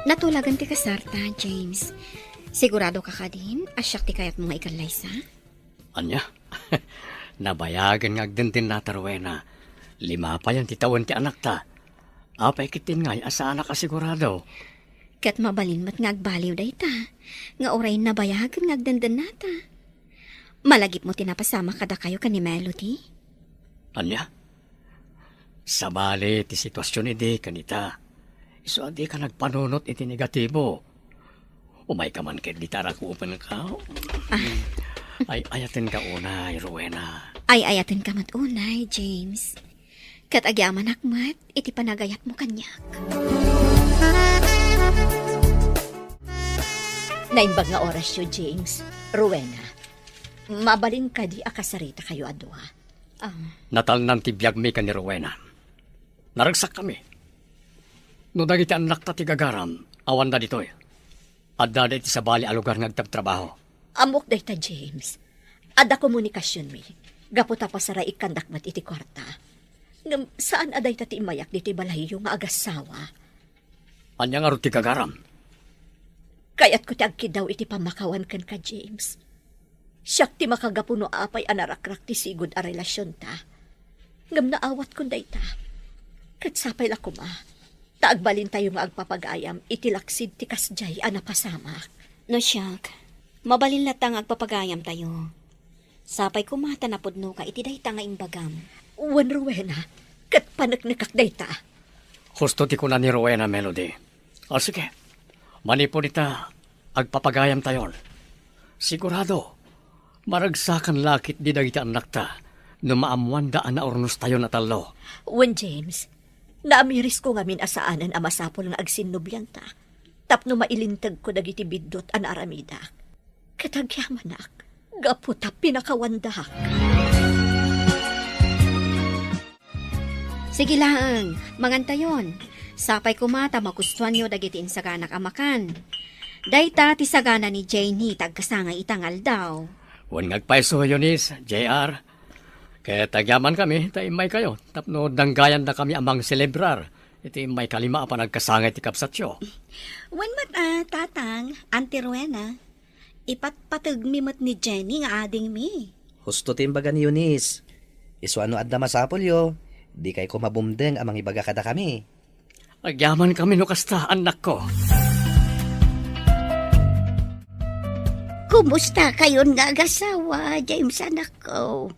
Natulagan ti kasarta, James. Sigurado ka kadin a siak ti kayatmo nga ikallaysa? Ania? Nabayagen nga agdendennata, Rowena. Lima payen ti tawen ti anakta. Apay ketdin ngay a saanak a sigurado? Ket mabalin met nga agbaliw dayta, nga uray nabayagen nga agdendennata. Malagipmo ti napasamak kadakayo ken ni Melody? Ania? Sabali ti situasyon idi ken ita. Isu a dika nagpanunot iti negatibo. Umayka man ket dita rakupenka. Ah. Ay-ayatenka unay, Rowena. Ay-ayatenka met unay, James. Ket agyamanak met iti panagayatmo kaniak. Naimbag nga orasyo, James. Rowena, mabalin kadi a kasaritakayo a dua? Ah. Natalnan ti biagmi ken ni Rowena. Naragsakkami. No dagiti annakta ti gagaram, awanda ditoy. Addada iti sabali a lugar nga agtabtrabaho. Ammok dayta, James. Adda komunikasionmi. Gapu ta pasaraikkandak met iti kuarta. Ngem saan a dayta ti immayak ditoy balayyo nga agassawa. Ania ngarud ti gagaram? Kayatko ti agkiddaw iti pammakawan kenka, James. Siak ti makagapu no apay a narakrak ti sigud a relasionta. Ngem naawatkon dayta. Ket sapay la koma, ta agbalintayo nga agpapagayam iti laksid ti kasdiay a napasamak. No siak, mabalin latta nga agpapagayamtayo. Sapay koma ta napudnoka iti dayta nga imbagam. Wen, Rowena, ket paneknekak dayta. Husto ti kuna ni Rowena, Melody. O sige, manipud ita, agpapagayamtayon. Sigurado, maragsakan la ketdi dagiti annakta no maammoanda a naurnostayon a tallo. Wen, James, naamirisko ngamin a saanen a masapul nga agsinnobianta tapno mailintegko dagiti biddut a naaramidak. Ket agyamanak, gapu ta pinakawandak. Sige laeng, mangantayon. Sapay koma ta magustuanyo dagiti insaganak a makan. Dayta ti sagana ni Jenny ta agkasangay ita nga aldaw. Wen nga agpayso, Eunice, J R. Ket agyamankami ta immaykayo tapno danggayandakami a mangselebrar iti immaykalima a panagkasangay ti kabsatyo. Wen met a, Tatang, Auntie Rowena. Ipatpategmi met ni Jenny nga adingmi. Husto ti imbaga ni Eunice. Isu a no adda masapulyo, dikayko mabumdeng a mangibaga kadakami. Agyamankami no kasta, annakko. Kumustakayon nga agasawa, James, anakko?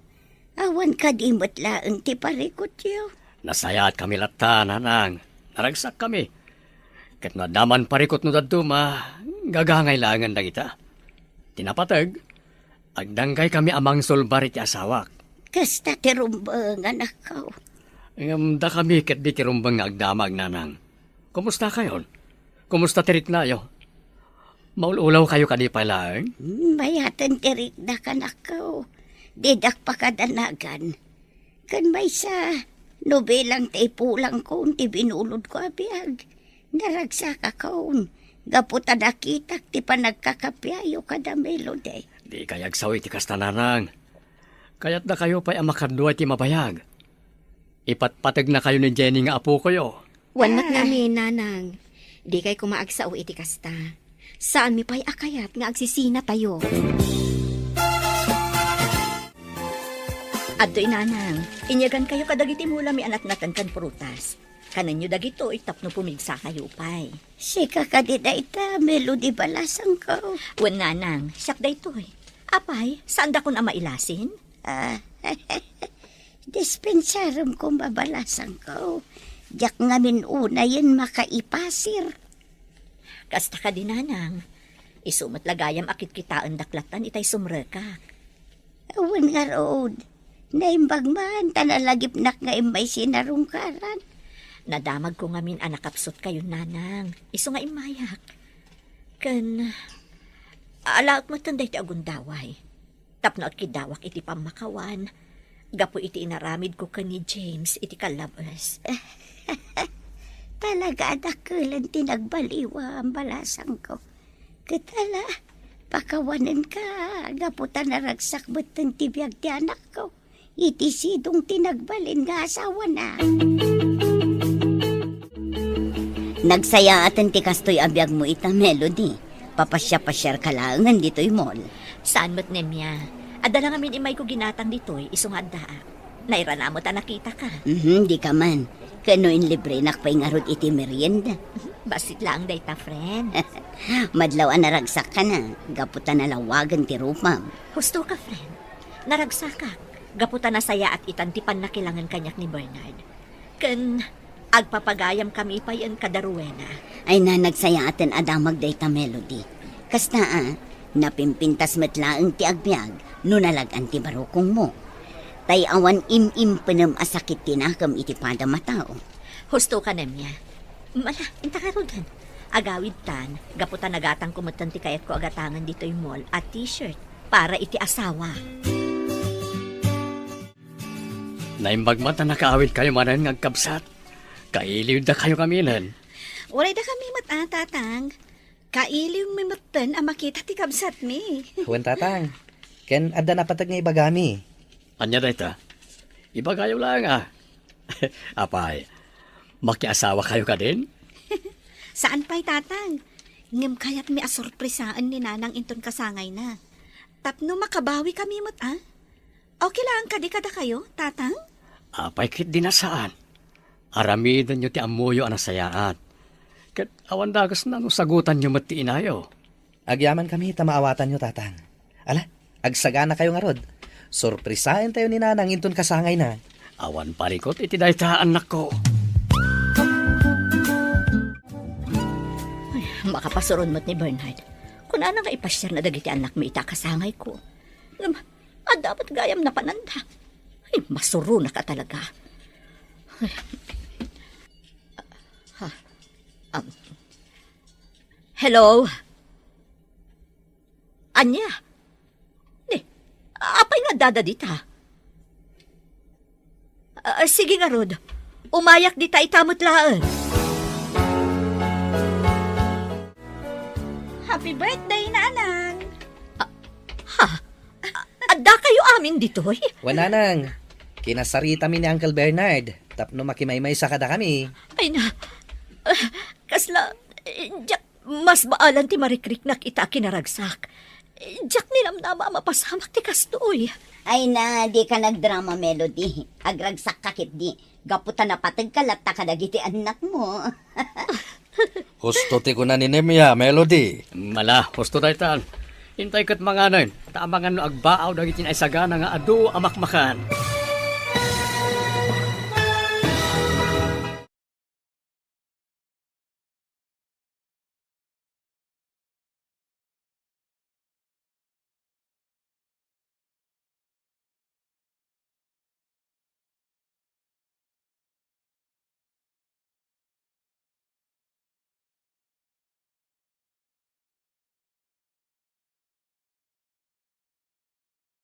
Awan kadi met laeng ti parikutyo? Nasayaatkami latta, Nanang. Naragsakkami. Ket no adda man parikut no dadduma, gagangay laengen dagita. Ti napateg, agdanggaykami a mangsulbar iti asawak. Kasta ti rumbeng, anakko. Ngem dakami ketdi ti rumbeng nga agdamag, Nanang. Kumustakayon? Kumusta ti riknayo? Maul-ulawkayo kadi pay laeng? Hmm, mayaten ti riknak, anakko. Didak pakadanagan. Ken maysa, no bilang ti ipulangkon ti binulodko a biag, naragsakakon gapu ta nakitak ti panagkakapiayo kada Melody. Dikay agsao iti kasta, Nanang. Kayatdakayo pay a makadua iti mabayag. Ipatpategnakayo ni Jenny nga apokoyo. Wen met ngamin, Nanang. Dikay koma agsao iti kasta. Saanmi pay a kayat nga agsisinatayo. Adtoy, Nanang. Inyagankayo kadagiti mulami a natnaten ken prutas. Kanenyo dagitoy tapno pumigsakayo pay. Sika kadi dayta, Melody, balasangko? Wen, Nanang, siak daytoy. Apay, saandakon a mailasin? Ah, dispensarem koma, balasangko. Diak ngamin unayen makaipasir. Kasta kadi, Nanang. Isu met la gayam a kitkitaendak lattan itay sumrekak. Wen ngarud, naimbag man ta nalagipnak nga immay sinarungkaran. Nadamagko ngamin a nakapsutkayon, Nanang, isu nga immayak. Ken alaek metten daytoy a gundaway tapno agkiddawak iti pammakawan gapu iti inaramidko ken ni James iti kallabes. Talaga a dakkelen ti nagbaliwam, balasangko. Ket ala, pakawanenka gapu ta naragsak metten ti biag ti anakko iti sidong ti nagbalin nga asawana. Nagsayaaten ti kastoy a biagmo ita, Melody. Papasiapasiarka laengen ditoy mall. Saan met, Nemia. Adda la ngamin immayko ginatang ditoy, isu nga addaak. Nairana met a nakitaka. Mhm, dika man. Ken no inlibrenak pay ngarud iti merienda. Bassit laeng dayta, friend. Madlaw a naragsakka na, gapu ta nalawagen ti rupam. Husto ka, friend. Naragsakak, gapu ta nasayaat itan ti pannakilangen kaniak ni Bernard. Ken agpapagayamkami payen kada Rowena. Ay na, nagsayaaten a damag dayta, Melody. Kasta a, napimpintas met laeng ti agbiag no nalag-an ti barukongmo. Tay awan im-impenem a sakit ti nakem iti padam a tao. Husto ka, Nemia. Mala, inta ngaruden. Agawidtan, gapu ta nagatangko metten ti kayatko a gatangen ditoy mall a t-shirt para iti asawa. Naimbag man ta nakaawidkayo manen nga agkabsat. Kailiwdakayo kaminen. Uray dakami met a, Tatang. Kailiwmi metten a makita ti kabsatmi. Wen, Tatang. Ken adda napateg nga ibagami. Ania dayta? Ibagayo laeng a. Apay, makiasawakayo kadin? Saan pay, Tatang. Ngem kayatmi a sorpresaen ni Nanang inton kasangayna. Tapno makabawi kami met, a? Okay lang kadi kadakayo, Tatang? Apay ket di nasaan. Aramidenyo ti ammoyo a nasayaat. Ket awan dakesna no sagutanyo met ti inayo. Agyamankami ta maawatanyo, Tatang. Ala, agsaganakayo ngarud. Sorpresaentayo ni Nanang inton kasangayna. Awan parikut iti dayta, annakko. Ay, makapasuron met ni Bernard. Kunana nga ipasiarna dagiti annakmi ita kasangayko. Ngem, adda met gayam napananda. Ay, masuronak a talaga. Ay. Ha? Um. Hello? Ania? Ni, apay nga addada dita? Ah, sige ngarud. Umayak dita ita met laeng. Happy birthday, Nanang! Ah, ha? Ah, adda kayo amin ditoy? Wen, Nanang. Kinasaritami ni Uncle Bernard tapno makimaymaysa kadakami. Ay na, ah, kasla, eh, diak, mas baalan ti marikriknak ita a kinaragsak. Eh, diak ninamnama a mapasamak ti kastoy. Ay na, dika nagdrama, Melody. Agragsakka ketdi. Gapu ta napategka latta kadagiti annakmo. Husto ti kuna ni Nemia, Melody. Mala, husto daytan. Intay ket manganen, ta amangan no agbaaw dagiti naisagana nga adu a makmakan.